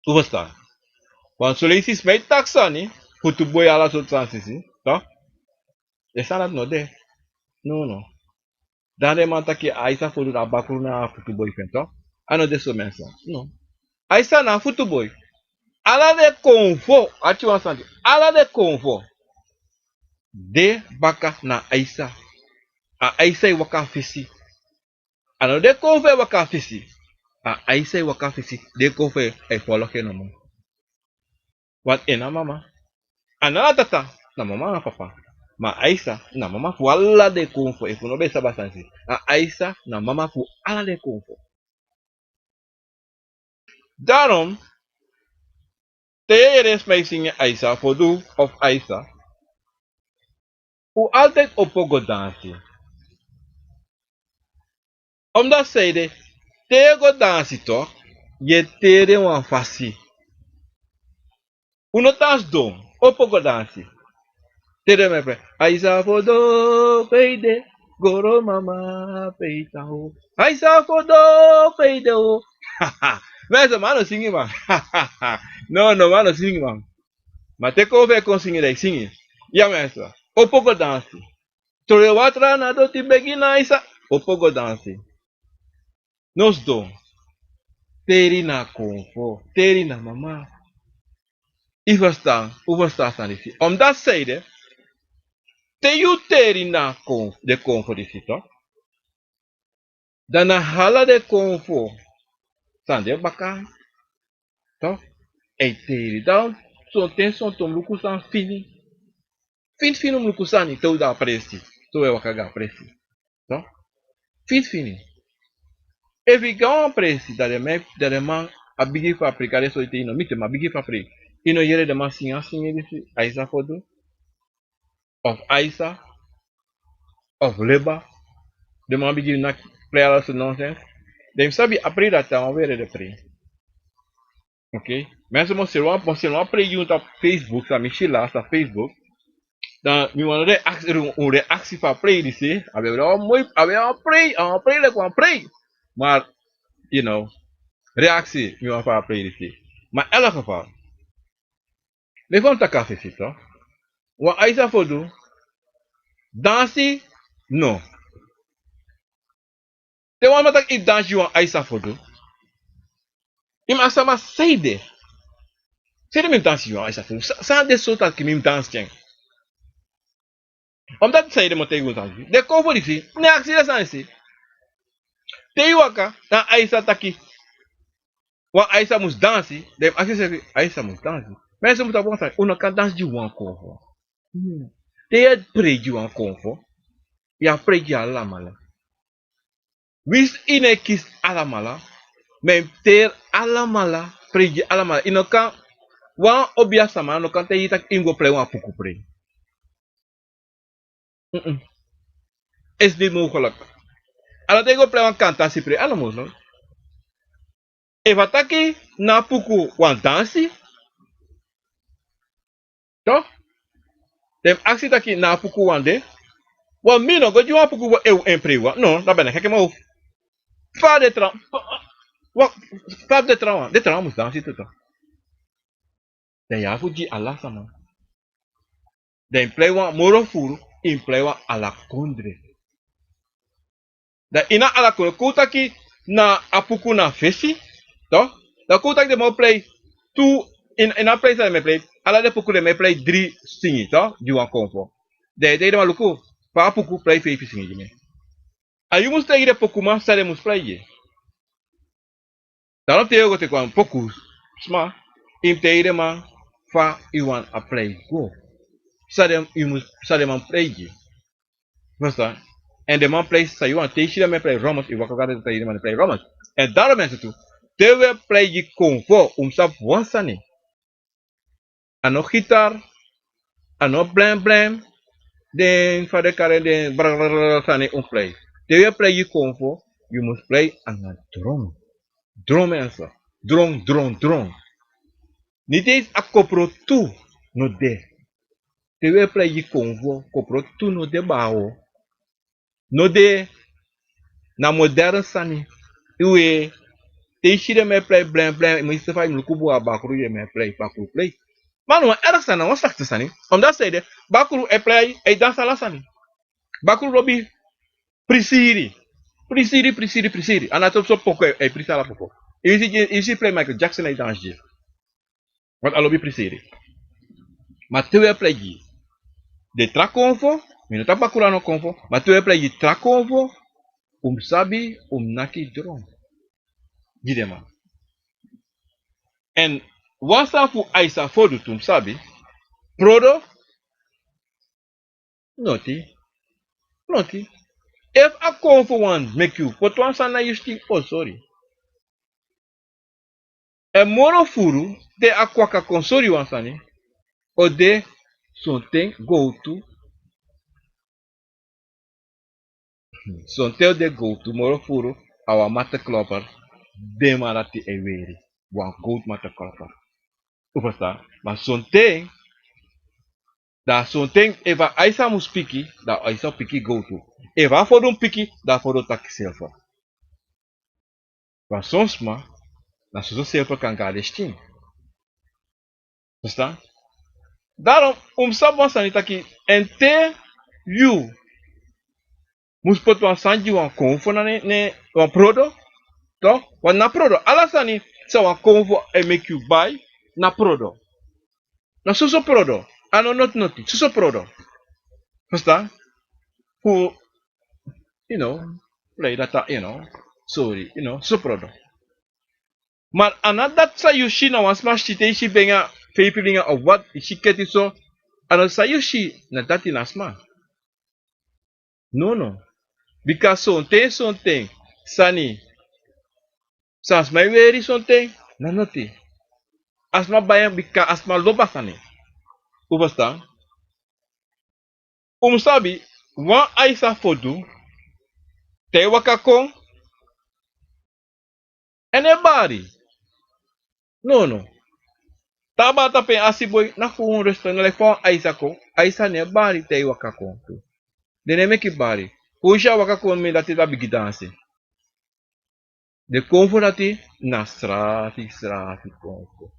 Un ferstan? Wan soleisi sma e taki sani, futuboi, ala sortu sani, sisi. Toch? Den sani dati no de. No, no. Dan den man taki Aisa fodu na bakru na futuboi fu en, toch? A no de so, mensen. No. Aisa na futuboi. Ala den konfo, ati wan sani. Ala den konfo de baka na Aisa. A Aisa e waka fesi. A no den konfo e waka fesi. A Aisa e waka fesi. Den konfo e follow en nomo. Want en na mama. A no na tata, na mama, na papa. Ma Aisa na mama fu ala den konfo, efu un no ben sabi a sani disi. A Aisa na mama fu ala den konfo. Daarom, te yu e yere sma e singi Aisa fodu of Aisa, un altijd opo go dansi. Omdat sanede, te yu e go dansi toch, yu e teri en wan fasi. Un no tan sidon, opo go dansi. Te den man e prei, Aisa fodu, pe i de, goro mama, pe i tan o. Aisa fodu, pe i de o. Mensen, man no singi, man. No, no, man no singi, man. Ma te konfo e kon singi, dan yu singi. Ya, mensen. Opo go dansi. Trowe watra na doti, begi na Aisa. Opo go dansi. No sidon. Teri na konfo. Teri na mama. Yu ferstan, un ferstan a sani disi. Omdat sanede, te yu teri na kon, den konfo disi toch, dan na ala den konfo San de baka. Toch? Ei teri dan. Sonten sonten un luku san fini. Fini fini un luku sani te un de a presi. Te un e waka go a presi. Toch? Fini fini. Efu yu go a wan presi dan den man, dan den man a bigin fu a prei, kande so ete yu no miti en, ma a bigin fu a prei. Yu no yere den man singi a singi disi, Aisa Fodu of Aisa of Leba. Den man bigin naki, prei ala sortu nonsens. Dan yu sabi a prei dati a wan weri den prei. Oké. Mensen, mi o seni wan, mi o seni wan prei gi unu tapu Facebook, san mi si lasi tapu Facebook. Dan mi wani reaksi, un reaksi fu a prei disi. A ben de wan moi, a ben de wan prei, a wan prei leki wan prei. Maar, you know, reaksi mi wani fu a prei disi. Maar in elk geval, mi e fu mi taki a fesi, toch? Wan Aisa Fodu, dansi, no. Te wan man taki yu dansi gi wan Aisa Fodu, yu mus aksi a man sanede. Sanede mi mus dansi gi wan Aisa Fodu? San, san de so taki mi mus dansi gi en? Omdat sanede mi o taigi unu taki den konfo disi, no e aksi den sani disi. Te yu waka, dan Aisa taki, wan Aisa mus dansi, dan yu mus aksi yusrefi, Aisa mus dansi? Mensen, mi mus taki wan sani, un no kan dansi gi wan konfo. Hmm. Te yu e prei gi wan konfo, yu e prei gi alamala. Winsi yu no e kisi alamala, ma yu mus teri alamala, prei gi alamala. Yu no kan, wan obia sama no kan taigi yu taki yu mus go prei wan puku prei. Mm-mm. Is niet mogelijk. A no taki yu go prei wan kantasi prei, a no mogelijk. Efu a taki na a puku wan dansi, toch? Den mus aksi taki na a puku wan de. Wan mi no go gi wan puku wan, e, en prei wan. No, dan ben ik gek in mijn hoofd. Fa den tra-, wa-, fa den trawan, den trawan mus dansi tu, toch? Dan yu abi fu gi ala sama. Dan yu mus prei wan moro furu, yu mus prei wan ala kondre. Dan ini a ala kondre, kon un taki na a puku na fesi, toch? Dan kon un taki den man o prei tu, ini, ini a prei san den man e prei, ala den puku den man e prei dri singi, toch? Gi wan konfo. Dan yu e taigi den man luku, fa a puku, prei feifi singi gi mi. A yu mus taigi den pukuman san den mus prei gi. Daarom te yu o go teki wan poku sma, yu mus taigi den man fa yu wani a prei go. San den, yu mus, san den man prei gi. Verstaan? En den man prei san yu wani, te yu si den man prei rommels, yu waka go na den, taigi den man prei rommels. En daarom mensen tu, te wi e prei gi konfo, un mus sabi wan sani. A no gitar, a no blem blem, den fa den kari en, den brrrr sani un prei. Te wi e prei gi konfo, yu mus prei anga dron. Dron mensen. Dron, dron, dron. Niet eens a kopro tu no de. Te wi e prei gi konfo, kopro tu no de baka. No de, na modern sani. Yu e, te yu si den man e prei blem blem, yu mus si fa yu mus luku bun, a bakru den man e prei, bakru prei. Ma no wan erg sani, na wan slakti sani. Omdat sanede, bakru e prei, e dansi ala sani. Bakru lobi prisiri. Prisiri, prisiri, prisiri. A no so poku e, e prisi ala poku. Yu si, yu si prei Michael Jackson e dansi. Want a lobi prisiri. Ma te wi e prei gi den tra konfo, mi no taki bakru a no konfo, ma te wi e prei gi tra konfo, un mus sabi, un mus naki dron gi den man. En wan sani fu Aisa Fodu tu, un mus sabi, prodo, noti, noti. Efu a konfo wani meki yu poti wan sani na yu skin, o sori. En moro furu, te a kwaka kon sori wan sani, o de sonten gowtu. Sonten o de gowtu, moro furu, a wan matekloper, den man dati e weri, wan gowtu matekloper. Un ferstan? Ma sonten, dan sonten, efu a Aisa mus piki, dan Aisa o piki gowtu. Efu a Fodu mus piki, dan Fodu o taki silver. Wan son sma, na soso silver kan go na den skin. Verstaan? Daarom, un mus sabi wan sani taki, en te yu mus poti wan sani gi wan konfo na ne, ne, wan prodo, toch? Want na prodo, ala sani san wan konfo e meki yu bai, na prodo. Na soso prodo. A no noti noti. Soso prodo. Verstaan? Fu, you know, plei data, you know. Sorry, you know, soso prodo. Ma a no dati san yu si na wan sma si te yu si benga feifi linga of wat, yu si keti so, a no san yu si na dati na sma. Nono. Bika sonten sonten sani san sma e weri sonten na noti. A sma bai en bika a sma lobi a sani. Un ferstan? Un mus sabi, wan aisa fodu te a e waka kon, en no e bari. Nono. Te a bari tapu en asiboi, na fu un respek, na leki fa wan aisa kon, aisa no e bari te a e waka kon tu. Den no e meki bari. Fu un si a waka kon, mi dati a bigin dansi. Den konfo dati na srafi srafi konfo.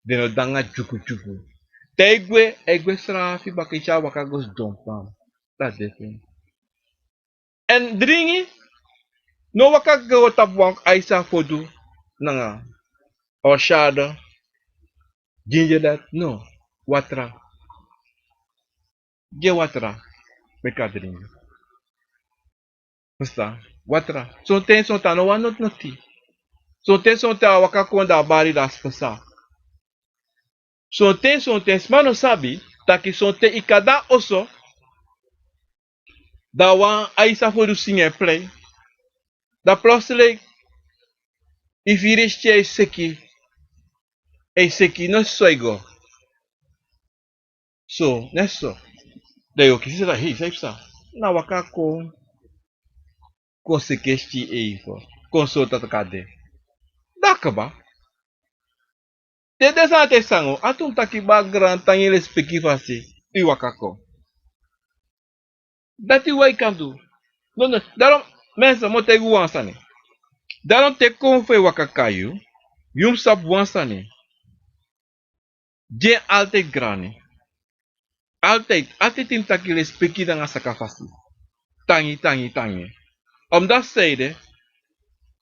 Den no de nanga dyugudyugu. Te a e gwe, a e gwe srafi baka, i si a waka go sidon pam. Dati de fu en. Èn dringi no waka go tapu wan aisa fodu nanga orshada, ginja dati, no. Watra. Gi en watra, meki a dringi. Ferstan? Watra. Sonten sonten a no wani noti noti. Sonten sonten a waka kon, da a bari, da a pasa. Sonten sonten sma no sabi taki sonten i kan de na oso, da wan aisa fodu singi e plei, da plotseling i firi skin e seki, e seki, no si so e go. So, na so. Da yu o kisi taki, hei, san e pasa? Na waka kon, kon seki e skin e ifo, kon so taki a de. Da kaba. Te den sani dati e sango, a tu mus taki baka grantangi, lespeki fasi, i waka kon. Dati wi kan du. No, no, daarom, mensen, mi o taigi un wan sani. Daarom te konfo e waka kon na yu, yu mus sabi wan sani. Gi en altijd grani. Altijd, altijd i mus taki lespeki nanga sakafasi. Tangi, tangi, tangi. Omdat sanede,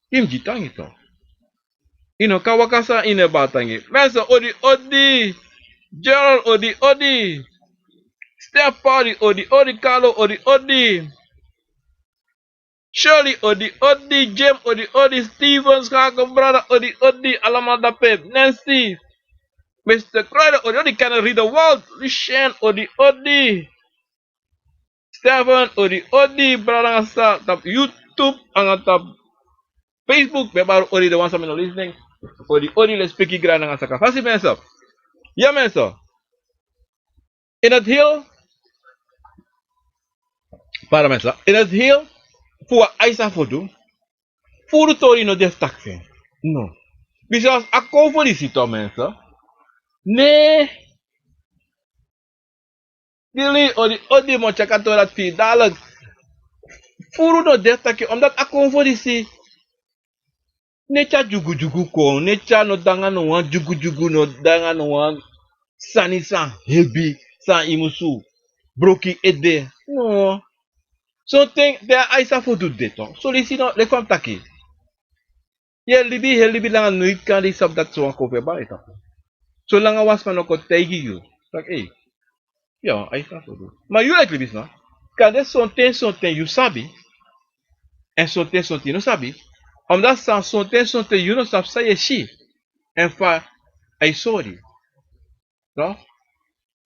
i mus gi tangi toch. I no kan waka san i no e bari tangi. Mensen, odi, odi. Gerald, odi, odi. Stefan, odi, odi, odi. Carlo, odi, odi. Shirley, odi, odi. Jim, odi, odi. Steven, Schaken, brada, odi, odi. Allemaal dape. Nancy. Mister Kruiden, odi, odi. Kenneth Riedewald. Lucien, odi, odi. Stefan, odi, odi, brada nanga sisa, tapu YouTube, nanga tapu Facebook, mi e bari odi, den wan san mi no listening. Odi, odi, lespeki grani nanga sakafasi, mensen. Ya, mensen. In het heel, pardon, mensen. In het heel, fu wan aisa fodu, furu tori no de fu taki fu en. No. Bika a konfo disi toch, mensen. Nee. Dili, odi, odi, mi o tyari a tori dati fi yu dadelijk. Furu no de fu taki, omdat a konfo disi no e tyari dyugudyugu kon, no e tyari, no de nanga no wan dyugudyugu, no de nanga no wan sani san hebi, san i musu broki ede. No. Sonten te a aisa fodu de toch, son leisi no, leki fa mi taki. Yu e libi, yu e libi langa, noiti kande i sabi dati so wan konfo e bari tapu. Solanga wan sma no kon taigi yu taki, ei, yu na wan aisa fodu. Ma yu leki libisma, kande sonten sonten yu sabi, èn sonten sonten yu no sabi. Omdat san, sonten sonten yu no sabi san yu e si, èn fa a e sori. Toch?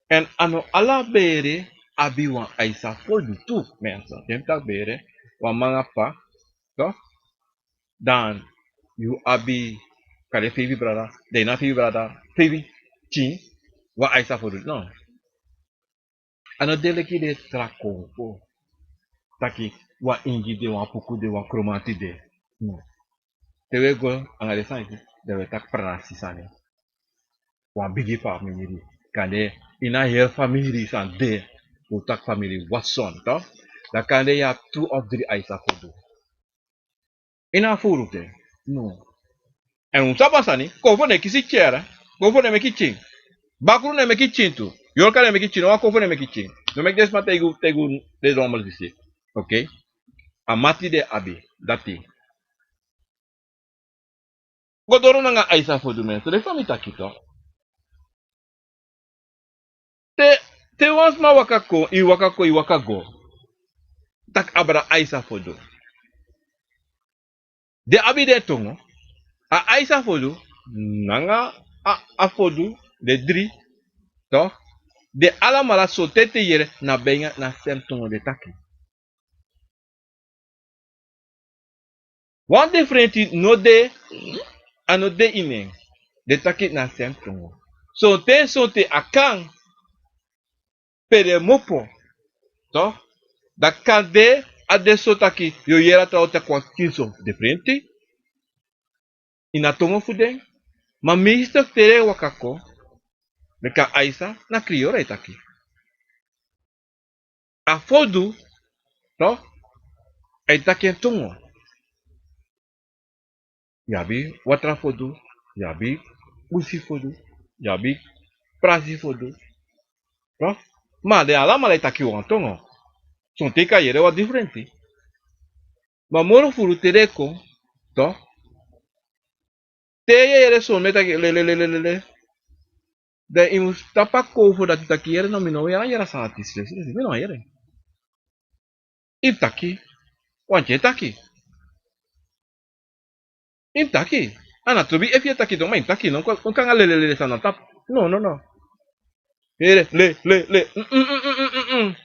Èn a no ala bere abi wan aisa fodu tu, mensen. Den taki bere, wan mama, papa, toch? Dan yu abi, kande feifi brada, dan yu na feifi brada, feifi pikin, wan aisa fodu. No. A no de leki den tra konfo. Taki wan ingi de, wan puku de, wan kromanti de. No. Te wi e go nanga den sani, dan wi e taki prasi sani. Wan bigi famiri. Kande ini a heri famiri san de, un taki famiri Watson, toch? Dan kande yu abi tu of dri aisa fodu. Ini a furu ten. No. Èn un sabi wan sani, konfo no e kisi tyere, konfo no e meki pikin. Bakru no e meki pikin tu. Yorka no e meki pikin, no wan konfo no e meki pikin. No meki den sma taigi un, taigi un den drommel disi. Oké? A mati den abi, dati. Go doro nanga aisa fodu, mensen, leki fa mi taki toch. Te, te wan sma waka kon, i waka kon, i waka go. Taki abra aisa fodu. Den abi den tongo. A aisa fodu, nanga a, a fodu, den dri, toch? Den alamala sonten te yere na bijna na sem tongo den taki. Wan difrenti no de, a no de ini en. Den taki na sem tongo. Sonten, sonten a kan pe den mupu, toch? Dan kan de, a de so taki yu o yere a trawan taki wan pikin so difrenti ini a tongo fu den. Ma meestal te den e waka kon, leki a Aisa, na kriyoro e taki. A fodu, toch, a e taki en tongo. Yu abi watra fodu, yu abi busi fodu, yu abi prasi fodu, toch? Ma den alamala e taki wan tongo. Sonten yu kan yere wan difrenti. Ma moro furu te den e kon, toch? Te yu e yere son mi e taki le, le, le, le, le, le. Dan yu mus tapu a konfo dati taki yere, no, mi no wani yere a sani disi, disi, disi, mi no wani yere. Yu mus taki, want yu e taki. Yu mus taki. A no trobi efu yu e taki, donc, ma yu mus taki, no, kon, kon nanga le, le, le, le, san na tapu. No, no, no. Here, le, le, le. Mm, mm, mm.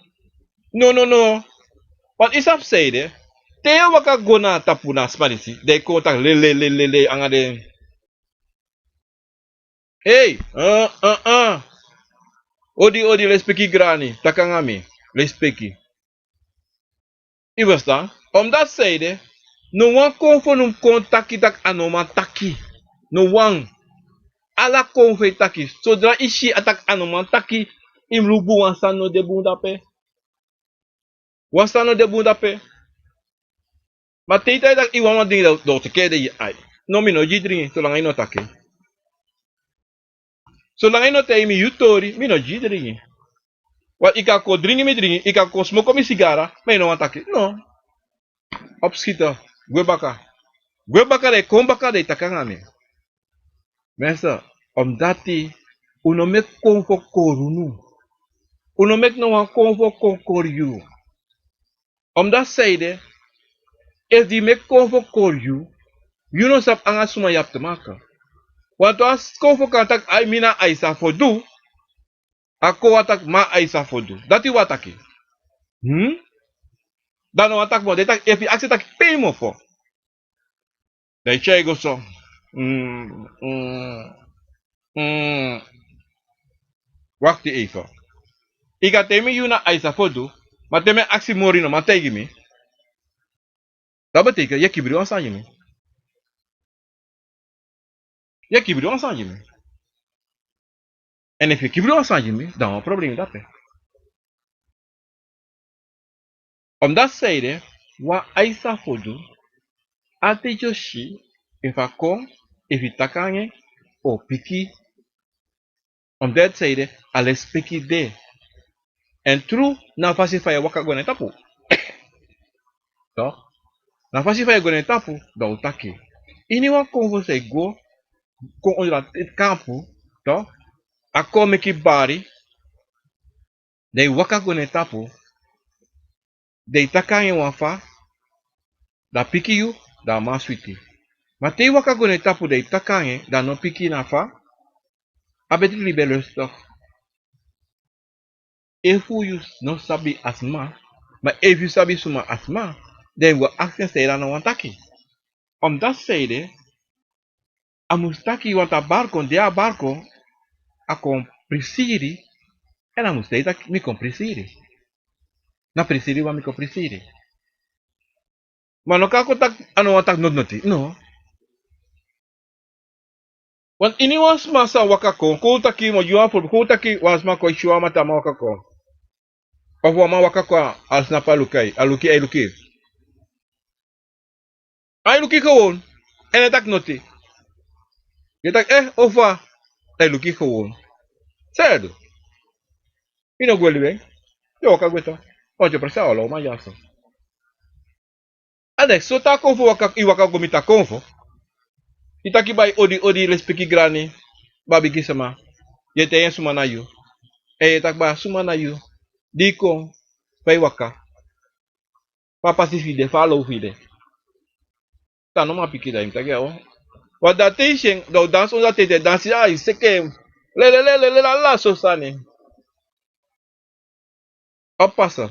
No, no, no. Want yu sabi san ede. Te yu e waka go na a tapu na a sma disi, dan yu kon taki le, le, le, le, le, anga den. Ei, uh, uh, uh. Odi, odi, lespeki grani, taki anga mi. Lespeki. Yu ferstan? Omdat san ede, no wan konfo no mus kon taki taki a no man taki. No wan. Ala konfo e taki. Sodra yu si a taki a no man taki, yu mus luku bun, wan sani no de bun dape. Wan sani no de bun dape. Ma te yu taki taki yu wani wan dringi, dan, dan teke den, ai. No, mi no gi yu dringi, solanga yu no taki. Solanga yu no taigi mi yu tori, mi no gi yu dringi. Want yu kan kon dringi mi dringi, yu kan kon smoko mi sigara, ma yu no wani taki. No. Opschieten, gwe baka. Gwe baka, dan yu kon baka, dan yu taki anga mi. Mensen, omdat unu no meki konfo kori unu. Unu no meki no wan konfo kon kori yu. Omdat san ede, efu den meki konfo kori yu, yu no sabi anga suma yu abi te maken. Want wan konfo kan taki, ai, mi na Aisa Fodu. A kon wani taki mi na Aisa Fodu. Dati wani taki. Hmm? Dan no wani taki moro, den taki, efu yu aksi taki pe yu mofo. Dan yu tyai go so. Mm, mm, mm. Wakti even. Yu kan taigi mi yu na Aisa Fodu, ma te mi e aksi moro yu no man taigi mi. Dati betekent yu e kibri wan sani gi mi. Yu e kibri wan sani gi mi. En efu yu e kibri wan sani gi mi, dan wan problem de dape. Omdat san ede, wan Aisa Fodu, altijd yu o si, efu a kon, efu yu taki anga en, a o piki. Omdat san ede, a lespeki de. En tru, na a fasi fa yu e waka go na en tapu. Toch? Na a fasi fa yu e go na en tapu, dan un taki. Iniwan konfo san yu go, kon ondro a kampu, toch? A kon meki bari, dan yu waka go na en tapu, dan yu taki anga en wan fa, dan a piki yu, dan a man switi. Ma te yu waka go na en tapu, dan yu taki anga en, dan a no piki yu, na fa, a betri libi e losi toch. Efu yu no sabi a sma, ma efu yu sabi suma a sma, dan yu go aksi en san ede a no wani taki. Omdat san ede, a mus taki, want a bari kon, di a bari kon, a kon prisiri, en a mus taigi taki mi kon prisiri. Na prisiri wan mi kon prisiri. Ma no kan kon taki, a no wani taki noti noti, no. Want iniwan sma san waka kon, kon un taki, ma yu abi, kon un taki wan sma kon, yu si wan mataman waka kon. Of wan man waka kon, a snapu a luku, a luku, a luku. A e luku gewoon. En a e taki noti. Yu e taki, eh, ofa. A e luku gewoon. San yu e du? Yu no gwe libi en. Yu e waka gwe tu. Want yu e presi a wan law man dyaso. A de so, te a konfo waka, yu waka go miti a konfo. Yu taki bai odi, odi, lespeki grani, babigi sama. Yu e taigi en suma na yu. En yu e taki bai suma na yu. Di yu kon, fa yu waka. Fa a pasi fu yu de, fa a law fu yu de. Te a no man piki, dan yu mus taki ya o. Wan dati te yu si en, dan un dansi, un dati te dansi, a, yu seke en. Lelelelele, ala so sani. Oppassen.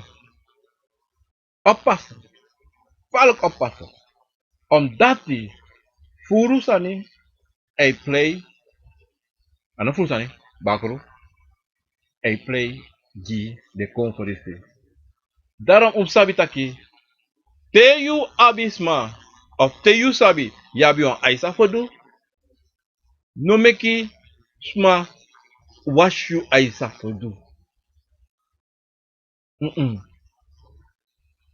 Oppassen. Gevaarlijk oppassen. Omdat die furu sani, a e plei, a no furu sani, bakru, a e plei gi den konfo disi. Daarom un sabi taki, te yu abi sma, of te yu sabi, yu abi wan aisa fu du, no meki sma wasi yu aisa fu du. Mm-mm.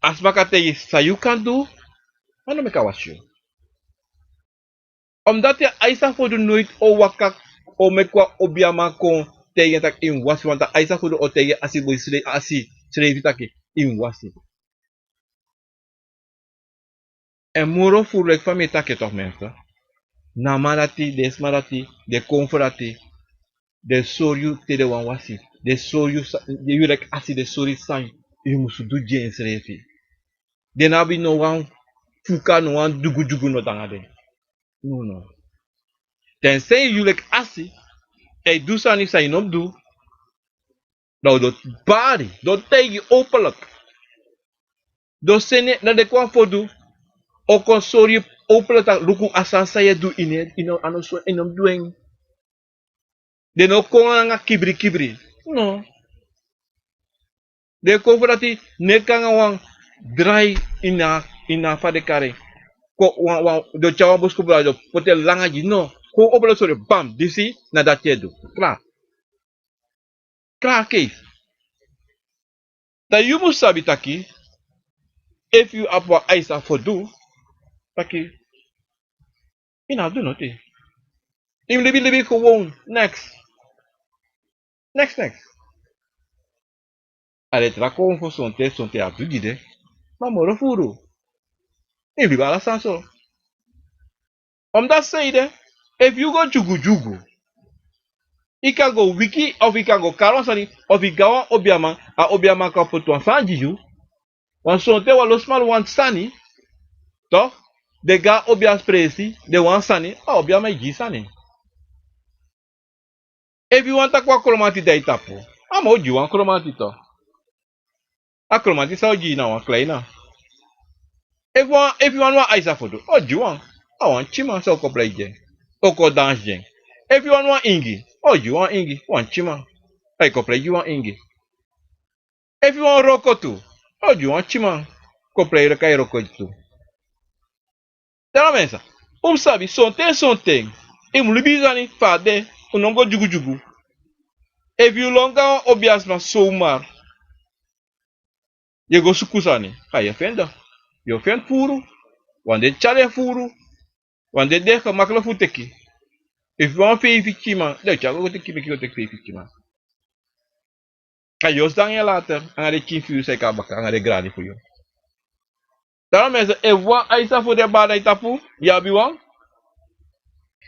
A sma kan taigi san yu kan du, ma no meki a wasi yu. Omdat a aisa fu du noiti o waka, o meki wan obiaman kon taigi en taki yu mus wasi, want a aisa fu du o taigi en asi boi sre-, asi srefi taki yu mus wasi. En moro furu leki fa mi e taki en toch, mensen. Na a man dati, den sma dati, den konfo dati, den sori yu te den wani wasi, den sori yu sa-, yu leki asi, den sori yu san yu musu du gi ensrefi. Den no abi no wan fuka, no wan dyugudyugu no de nanga den. No, no. Te den sori yu leki asi, dan yu du sani san yu no mus du. Dan un o bari, dan un o taigi openlijk. Dan seni, dan den konfo du o kon sori yu openlijk taki luku a sani san yu e du ini, ini, a no so, yu no mus du en. Den no kon nanga kibri kibri. No. Den konfo dati no e kon nanga wan drai ini a, ini a fa den kari. Kon wan, wan, den o tyari wan boskopu, den o poti en langa gi, no. Kon openlijk sori, bam, disi na dati yu e du. Klaar. Klaar keis. Dan yu mus sabi taki, efu yu abi wan aisa fu du, taki, yu no abi du noti. Yu mus libi, libi gewoon, niks. Niks, niks. A de tra konfo sonten, sonten a du gi den. Ma moro furu. Yu mus libi ala sani so. Omdat sanede, efu yu go dyugudyugu, yu kan go wiki, of yu kan go kari wan sani, of yu go na wan obiaman, a obiaman kan poti wan sani gi yu. Want sonten wan lo sma wani sani, toch? Den go na obia presi, den wani sani, a obiaman e gi yu sani. Efu yu wani taki wan kromanti de na yu tapu, a man o gi yu wan kromanti toch. A kromanti san a o gi yu na wan kleina. Efu wan, efu yu wani wan aisa fu du, a o gi yu wan. A wan tyiman san o kon prei gi en, o kon dansi gi en. Efu yu wani wan ingi, a o gi yu wan ingi, wan tyiman. A e kon prei gi yu wan ingi. Efu yu wani wroko tu, a o gi yu wan tyiman kon prei gi yu wroko tu. Daarom mensen, un mus sabi sonten, sonten yu mus libi sani fa a de, un no mus go dyugudyugu. Efu yu lon go na wan obiasma zomaar, yu e go suku sani, a yu e feni, yu o feni furu. Wan dei tyali e furu, wan dei de gemakkelijk fu teki. Efu yu wani feifi tyiman, den o tyari go teki, meki yu go teki feifi tyiman. A yu o sidon nanga en later, anga den tyin fu yu san e kon na baka, anga den grani fu yu. Daarom mensen, efu wan aisa fu den bari na yu tapu, yu abi wan,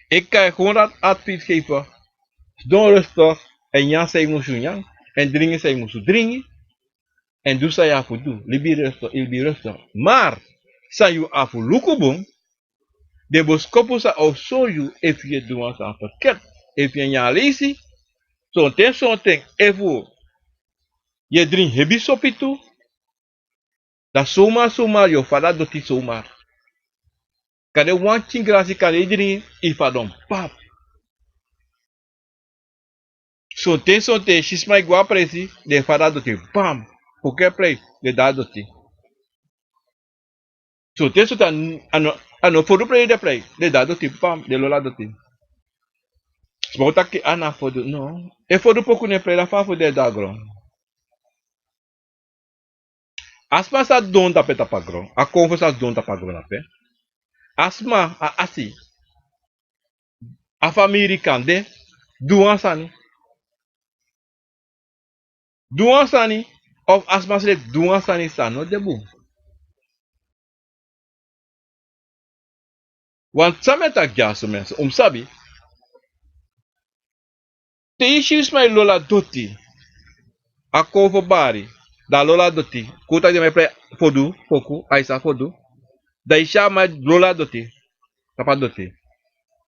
ik kan je gewoon dat advies geven. Sidon rustig, èn nyan san yu musu nyan, èn dringi san yu musu dringi, èn du san yu abi fu du, libi rustig, yu libi rustig. Maar san yu abi fu luku bun, den boskopu san a o sori yu efu yu e du wan sani verkeerd. Efu yu e nyan leisi, sonten, sonten, efu yu e dringi hebi sopi tu, dan zomaar, zomaar yu o fadon na doti zomaar. Kande wan tyin grasi, kande yu dringi, yu fadon, pap. Sonten, sonten yu si sma e go a presi, den fadon na doti, bam. Fu kon prei, den de na doti. Sonten, sonten a no, a no fodu prei den prei, den de na doti, bam, den lolo na doti. Sma o taki a na fodu, no. Efu fodu poku ne prei, dan fa a fodu e de na gron? A sma sa sidon tapu, tapu a gron, a konfo sa sidon tapu a gron ape. A sma, a asi, a famiri kande, du wan sani. Du wan sani, of a sma srefi du wan sani san no de bun. Want san mi e taki dyaso mensen, un mus sabi. Te yu si wan sma e lolo na doti, a konfo bari, dan a lolo na doti, kon taki den man e prei fodu, foku, aisa fodu. Dan yu si a man e lolo na doti, tapu a doti.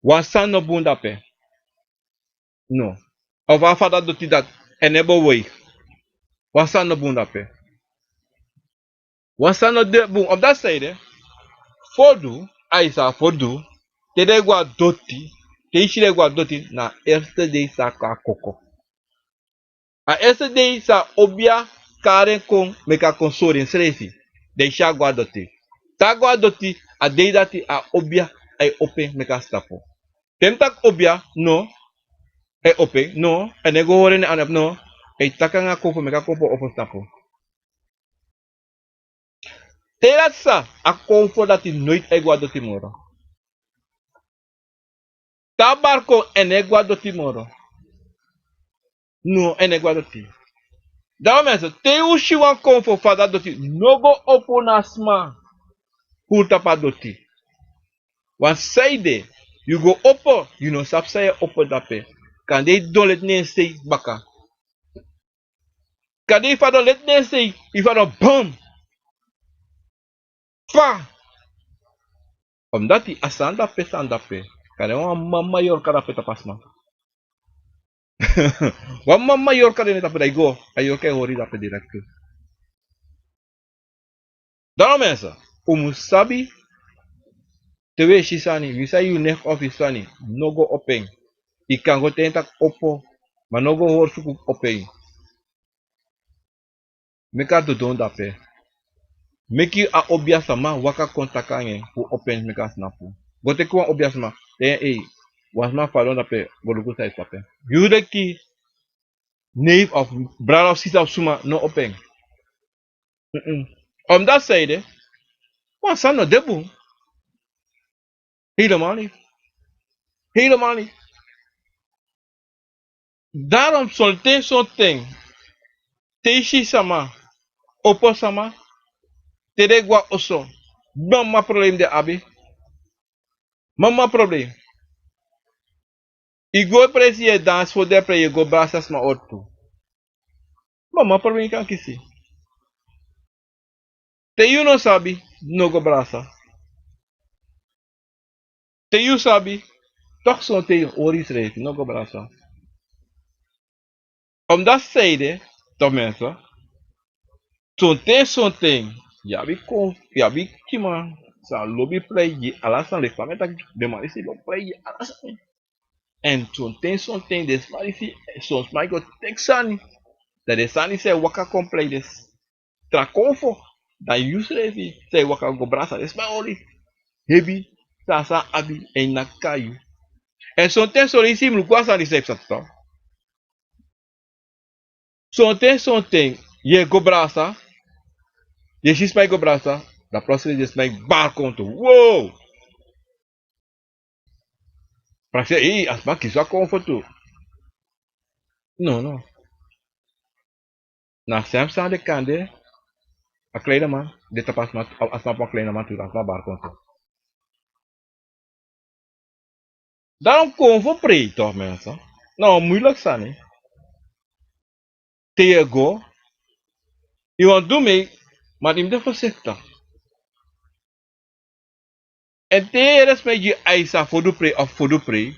Wan sani no bun dape. No. Of a fada doti dati, en no e bo wei. Wan sani no bun dape. Wan sani no de bun. Of dati saide, fodu, a e sa fodu, te den e go na doti, te i si den e go na doti, na a erste dei sa kon a koko. A erste dei sa obia kari en kon, meki a kon sori ensrefi. Den e si a go na doti. Te a go na doti, a dei dati a obia, a e opo en meki a snapu. Te mi taki obia, no, a e opo en, no, a no e go hori en na anu, no, a e taki nanga a konfo, meki a konfo opo snapu. Te dati sa, a konfo dati noiti a e go na doti moro. Te a bari kon, a no e go na doti moro. No, a no e go na doti. Daarom mensen, te yu si wan konfo fada doti, no go opo na sma. Huru tapu a doti. Wan saide, yu go opo, yu no sabi san yu e opo dape. Kande i don leti na en sei baka. Kande i fadon leti na en sei, i fadon bam. Pa. Omdati a sani dape, sani dape. Kande wan mama yorka dape tapu a sma. Wan mama yorka de na tapu, dan i go, a yorka e hori dape direct. Daarom mensen, un mus sabi, te wi e si sani, wi san yu nef of yu sani, no go opo en. I kan go ten taki opo, ma no go hori suku opo en. Meki a dodon dape. Meki a obia sama waka kon taki nanga en fu opo en meki a snapu. Go teki wan obia sama, te en ei, wan sma fadon dape, go luku san e tapu en. Yu leki neef of brada of sisa of suma, no opo en. Mm-mm. Omdati saide, wan sani no de bun. Helemaal niet. Helemaal niet. Daarom sonten sonten, te i si sama, opo sama, te den e go na oso, mama problem den abi. Mama problem. I go presi, yu e dansi fu den prei, yu e go brasa sma ortu. Mama problem kan kisi. Te yu no sabi, no go brasa. Te yu sabi, toch sonten yu hori yusrefi, no go brasa. Omdati saide, toch mensen, sonten sonten, yu abi kon, yu abi kiman san lobi prei gi ala sani, leki fa mi e taki, den man disi lobi prei gi ala sani. Èn sonten sonten den sma disi, son sma e go teki sani, dan den sani san e waka kon prei den tra konfo, dan yusrefi san e waka go brasa den sma ori, hebi, san a sani abi, èn a naki kon na yu. Èn sonten son leisi yu mus luku a sani san e psa tu. Sonten sonten yu e go brasa, yu e si sma e go brasa, dan plotseling den sma e bari konfo. Wow! Prakseri, ei, a sma kisi wan konfo tu. No, no. Na a sem sani de kande, a kleine man de tapu a sma, a sma pon a kleine man tu, a sma bari konfo. Daarom konfo prei toch mensen. Na wan moeilijk sani. Te yu e go, yu wani du mee, ma yu mus de voorzichtig. Èn te yu e respect gi a sani fodu prei of fodu prei,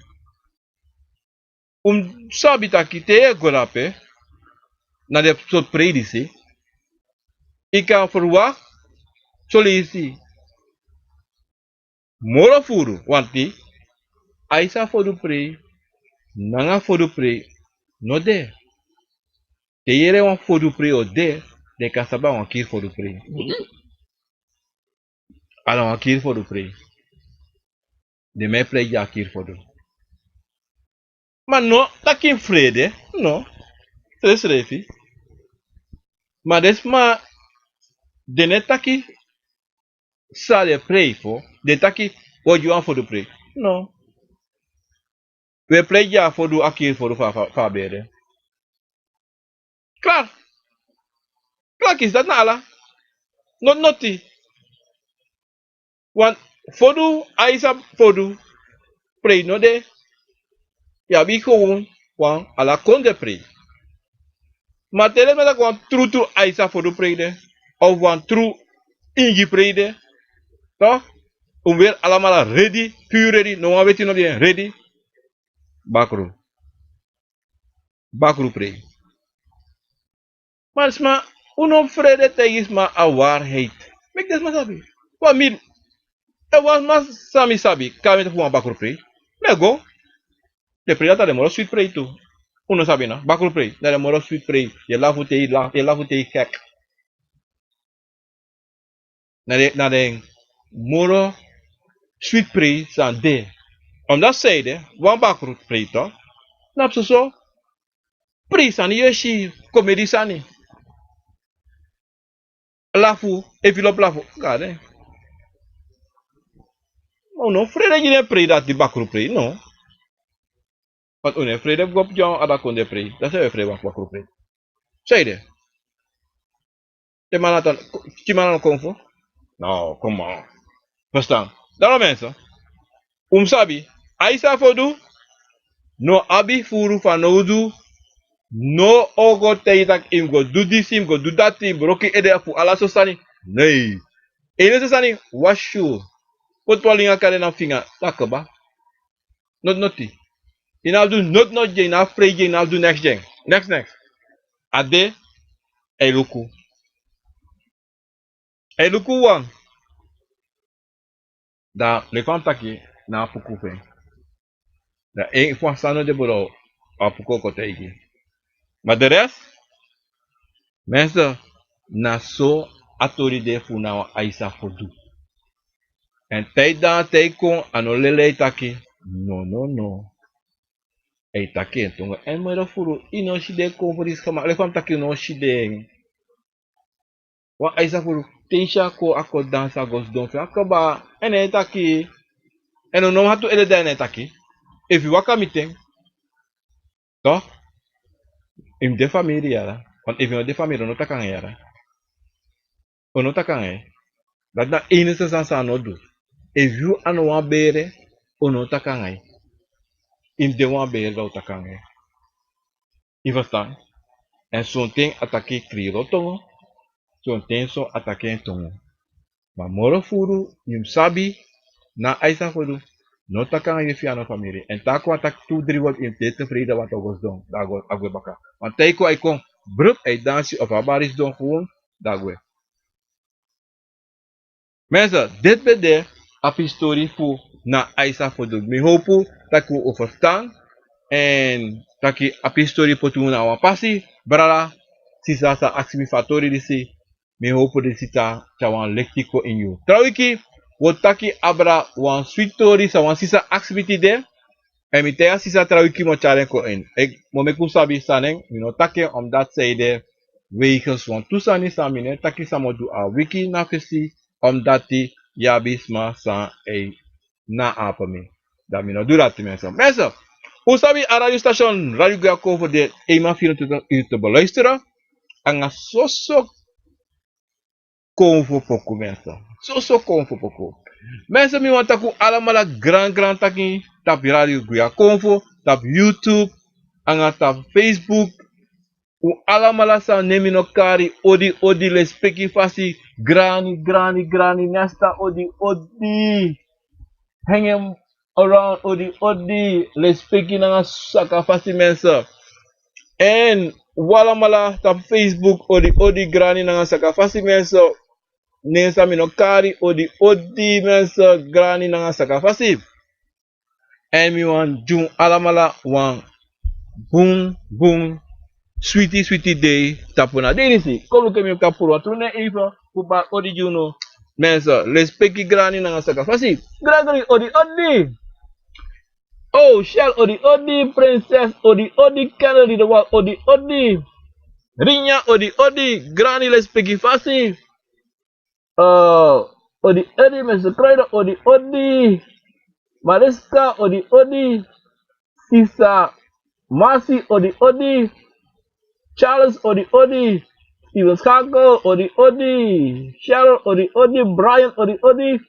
un mus sabi taki te yu e go dape, na den sortu prei disi, yu kan verwacht, son leisi, moro furu, want a sani fodu prei nanga fodu prei no de. Te yu yere wan fodu prei o de, den kan sabi a wan kiri fodu prei. A na wan kiri fodu prei. Den man e prei gi a kiri fodu. Ma no taki fu frede, no. Srefisrefi. Ma den sma, den no e taki san den e prei fu, den taki wi o gi wan fodu prei. No. Wi e prei gi a fodu, a kiri fodu fu a, fu a, fu a bere. Klaar. Klaar, kisi, dati na ala. Noti noti. Wan fodu, a sani fodu prei no de. Yu abi gewoon wan ala kondre prei. Ma te den man taki wan trutru a sani fodu prei de, of wan tru ingi prei de, toch? Un weri alamala redi, puru redi, no wan weti no de, redi. Bakru. Bakru prei. Ma sma, un no frede taigi sma a waarheid. Meki den sma sabi. Wan mi, e wan sma san mi sabi, kan mi taki fu wan bakru prei. Mi e go. Den prei dati na den moro switi prei tu. Un no sabi na, bakru prei. Na den moro switi prei. Yu e lafu te yu la-, yu e lafu te yu gek. Na den, na den moro switi prei san de. Omdat san ede, wan bakru prei tu. Na soso prei sani yu e si, komedi sani. Lafu, efi lobi lafu. Gade. Ma un no frede gi den prei dati, bakru prei, no. Want un no e frede fu go poti wan adakonde prei. Dati san yu e frede wan bakru prei. San ede. Te man na tan, ki man na no kon fu? No, come on. Verstaan? Daarom mensen, un mus sabi, a san yu sabi fu du, no abi furu fanowdu, no o go taigi taki yu mus go du disi, yu mus go du dati, broko yu ede fu ala so sani. Nee. Yu no so sani, wasi yu. Poti wan linga kari na finga, taki kaba. Noti noti. Yu no abi du noti noti gi en, yu no abi frei gi en, yu no abi du neks gi en. Neks neks. A de, a e luku. A e luku wan. Dan leki fa mi taki, na a puku fu en. Dan en fu a sani no de bro, a puku o kon taigi. Ma de rest, mensen, na so a tori de fu na wan a san fu du. Èn te a dati kon, a no leli a e taki. No, no, no. A e taki en tongo. Èn moro furu, yu no si den kon fu disi kaba. Leki fa mi taki, yu no si den. Wan a san fu du, te yu si a kon, a kon dansi, a go sidon fu en, a kaba. Èn a e taki. Èn un no abi tu ede, dan a e taki. Efu yu waka miti en. Toch? Yu mus de famiri yara. Want efu yu no de famiri, un no taki nanga yu yara. Un no taki nanga yu. Dati na a enigste sani san a no du. Efu yu a no wan bere, un no taki nanga yu. Yu mus de wan bere, dan un taki nanga yu. Yu verstaan? Èn sonten a taki Kreol tongo. Sonten so a taki en tongo. Ma moro furu, yu mus sabi, na a san fu du. No taki nanga yu efu yu a no famiri. Èn te a kon a taki tu dri word, yu mus de tevreden, want a go sidon, dan a go, a gwe baka. Want te a kon, a e kon, brup, a e dansi, of a bari sidon gewoon, dan a gwe. Mensen, dit ben de abi histori fu na a san fu du. Mi howpu taki un o ferstan. Èn taki abi histori poti un na wan pasi. Brada, sisa san aksi mi fu a tori disi. Mi howpu disi sa tyari wan lekti kon ini yu. Tra wiki, wi o taki abra wan switi tori san wan sisa aksi mi tide. Èn mi taigi a sisa tra wiki mi o tyari en kon ini. Mi o meki un sabi san na en, mi no taki en omdat san ede, wegens wantu sani san mi no e taki san mi o du a wiki na fesi, omdat yu abi sma san e na ape mi. Dan mi no du dati, mensen. Mensen, un sabi a radiostation Radio Guya Konfo de eenmaal vierentwintig uur te beluisteren. Anga soso konfo poku, mensen. Soso konfo poku. Mensen, mi wani taki un alamala gran gran taki tapu Radio Guya Konfo, tapu YouTube, anga tapu Facebook. Un alamala san nen mi no kari, odi odi, lespeki fasi, grani grani grani, nesta, odi odi. Hang em around, odi odi, lespeki nanga saka fasi, mensen. Èn un alamala tapu Facebook, odi odi, grani nanga saka fasi, mensen. Nen san mi no kari, odi odi, mensen, grani nanga saka fasi. Èn mi wani gi un alamala wan bun bun switi switi dei tapu na dei disi. Kon luku, mi kan puru wan tru nen even fu bari odi gi unu. Mensen, lespeki, grani nanga saka fasi. Gregory, odi odi. Oh, Shell, odi odi. Princess, odi odi. Kennedy de Wal, odi odi. Rinya, odi odi. Grani, lespeki fasi. Eh, odi odi, mensen. Kruiden, odi odi. Mariska, odi odi. Sisa Masi, odi odi. Charles, odi odi. Steven Schakel, odi odi. Cheryl, odi odi. Brian, odi odi.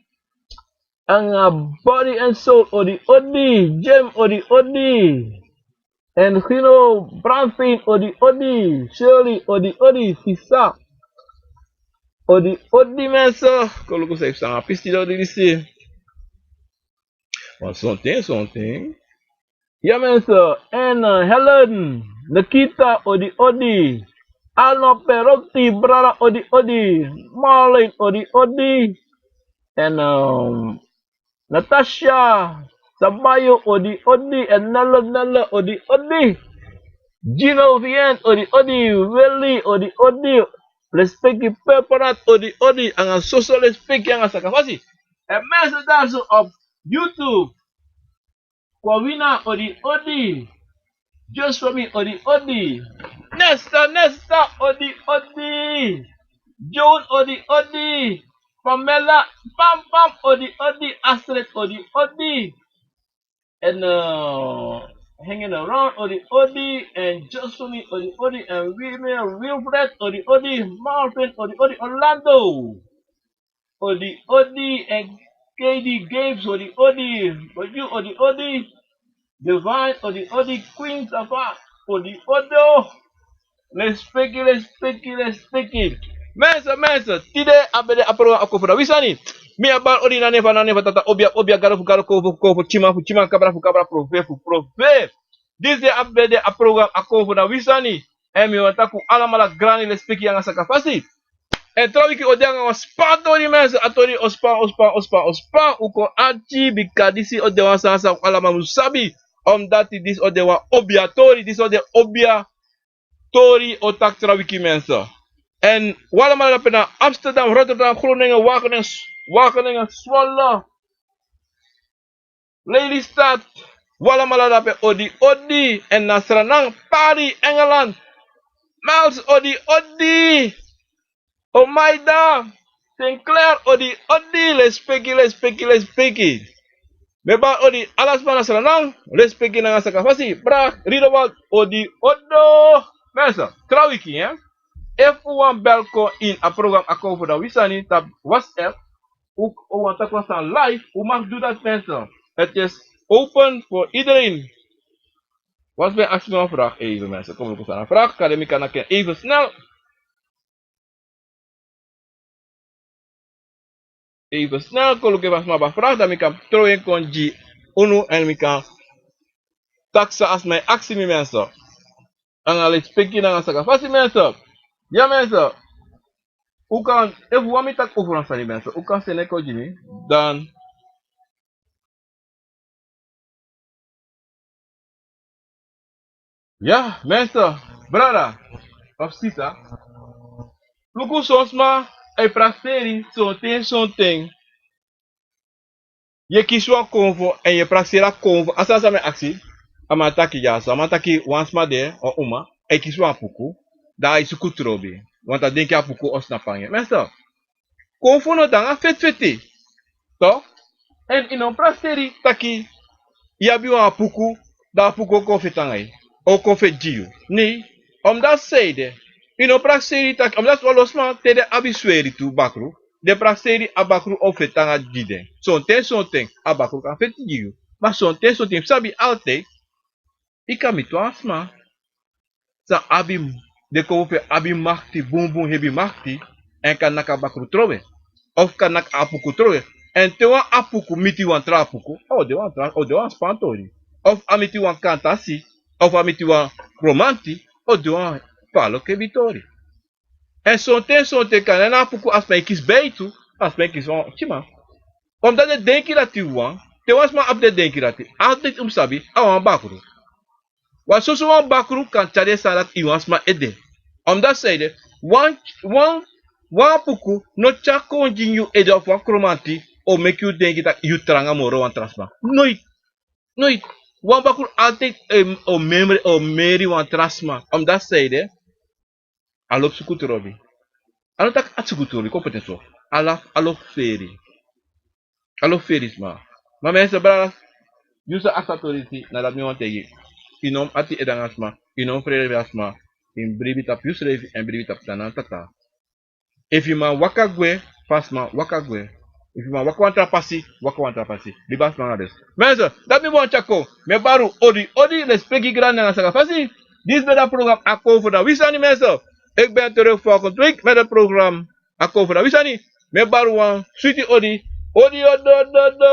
Anga body and soul, odi odi. Jim, odi odi. Èn Gino Brandveen, odi odi. Shirley, odi odi. Sisa, odi odi, mensen. Kon luku san yu san a pisi odi disi. Wan sonten, sonten. Ya, mensen. En, eh, Helen, Nikita, odi, odi. Alma Perotti, brada, odi, odi. Marlene, odi, odi. En, ehm, Natasha, Sabayo, odi, odi. En Nelle, Nelle, odi, odi. Gino Vien, odi, odi. Willy, odi, odi. Lespeki Peperat, odi, odi. Anga soso lespeki anga sakafasi. En mensen daar zo op YouTube. Kowina, odi, odi. Just for me, odi, odi. Nesta, Nesta, odi, odi. Joan, odi, odi. Pamela, Pam Pam, odi, odi. Astrid, odi, odi. En, eh, Hanging Around, odi, odi. En Just for me, odi, odi. En Wilmer, Wilfred, odi, odi. Marvin, odi, odi. Orlando, odi, odi. En K D Games, odi, odi. Odi, odi, odi. Divine, odi, odi. Queen Safa, odi, odo. Lespeki, lespeki, lespeki. Mensen, mensen, tide a ben de a program Akomfo Dati Wi Sani. Mi e bari odi na nen fu, na nen fu Tata Obia, Obia, Gado fu Gado, Konfo fu Konfo, Tyiman fu Tyiman, Kabra fu Kabra, Profeti fu Profeti. Disi de a ben de a program Akomfo Dati Wi Sani. En mi wani taki un alamala grani lespeki anga sakafasi. En tra wiki o de anga wan span tori, mensen. A tori o span, o span, o span, o span. Un kon arki bika disi o de wan sani san un alamala musu sabi. Omdati disi o de wan obia tori, disi o de obia tori o taki tra wiki, mensen. En un alamala dape na Amsterdam, Rotterdam, Groningen, Wageningen, Wageningen, Zwolle, Lelystad, un alamala dape, odi, odi. En na Sranan, Paris, Engeland. Miles, odi, odi. Omaida, Sinclair, odi, odi. Lespeki, lespeki, lespeki. Mi e bari odi ala sma na Sranan, lespeki nanga sakafasi. Brada Ridowald, odi, odo. Mensen, tra wiki, hè. Efu un wani bel kon ini a program Akomfo Dati Wi Sani tapu WhatsApp, un, un wani taki wan sani live, un mag du dati, mensen. Het is open voor iedereen. Wan sma e aksi mi wan vraag even, mensen. Kon luku san na a vraag, kande mi kan naki en even snel. Even snel kon luku efu a sma abi a vraag, dan mi kan tron en kon gi unu en mi kan taki san a sma e aksi mi, mensen. Anga lespeki nanga sakafasi, mensen. Ya, mensen. Un kan, efu un wani mi taki over wan sani, mensen, un kan seni en kon gi mi, dan. Ya, mensen, brada of sisa. Luku, son sma e prakseri sonten, sonten. Yu e kisi wan konfo, èn yu e prakseri a konfo. A sani san mi e aksi, a man taki dyaso, a man taki wan sma de, wan uma, a e kisi wan apuku, dan a e suku trobi. Want a denki a apuku o snapu anga en. Mensen, konfo no de nanga feti feti. Toch? Èn yu no prakseri taki yu abi wan apuku, dan apuku o kon feti anga yu, o kon feti gi yu. Nee, omdati san ede, yu no prakseri taki, omdati wan lo sma, te den abi sweri tu bakru, den prakseri a bakru o feti anga gi den. Sonten, sonten, a bakru kan feti gi yu. Ma sonten, sonten, yu sabi, altijd yu kan miti wan sma san abi, den kon fu en abi makti, bunbun hebi makti, èn kan naki a bakru trowe. Of kan naki a apuku trowe. Èn te wan apuku miti wan tra apuku, a o de wan tra, o de wan span tori. Of a miti wan kantasi, of a miti wan kromanti, o de wan palo kebi tori. Èn sonten, sonten kan na apuku a sma e kisi beitu, a sma e kisi wan tyiman. Omdati den denki dati wan, te wan sma abi den denki dati, altijd un mus sabi, a wan bakru. Wan soso wan bakru kan tyari den sani dati ini wan sma ede. Omdati san ede, wan, wan, wan apuku no tyari kon gi yu ede of wan kromanti o meki yu denki taki yu tranga moro wan tra sma. Noiti. Noiti. Wan bakru altijd, eh, o memre, o meri wan tra sma. Omdati san ede, a lobi suku trobi. A no taki a suku trobi, kon poti en so. A lobi, a lobi feri. A lobi feri sma. Ma mensen, brada, yu sa aksi a tori disi, na dati mi wani taigi. Yu no mus ati ede nanga sma, yu no mus frede fu a sma. Yu mus bribi tapu yusrefi èn bribi tapu Tata. Efu yu man waka gwe, fa sma waka gwe. Efu yu man waka wan tra pasi, waka wan tra pasi. Libi a sma nanga den. Mensen, dati mi wani tyari kon. Mi e bari un odi, odi, lespeki grani nanga sakafasi. Disi ben de a program Akomfo Dati Wi Sani, mensen. Ik ben terug volgende week met het program Akomfo Dati Wi Sani. Mi e bari un wan switi odi. Odi, odo, odo, odo.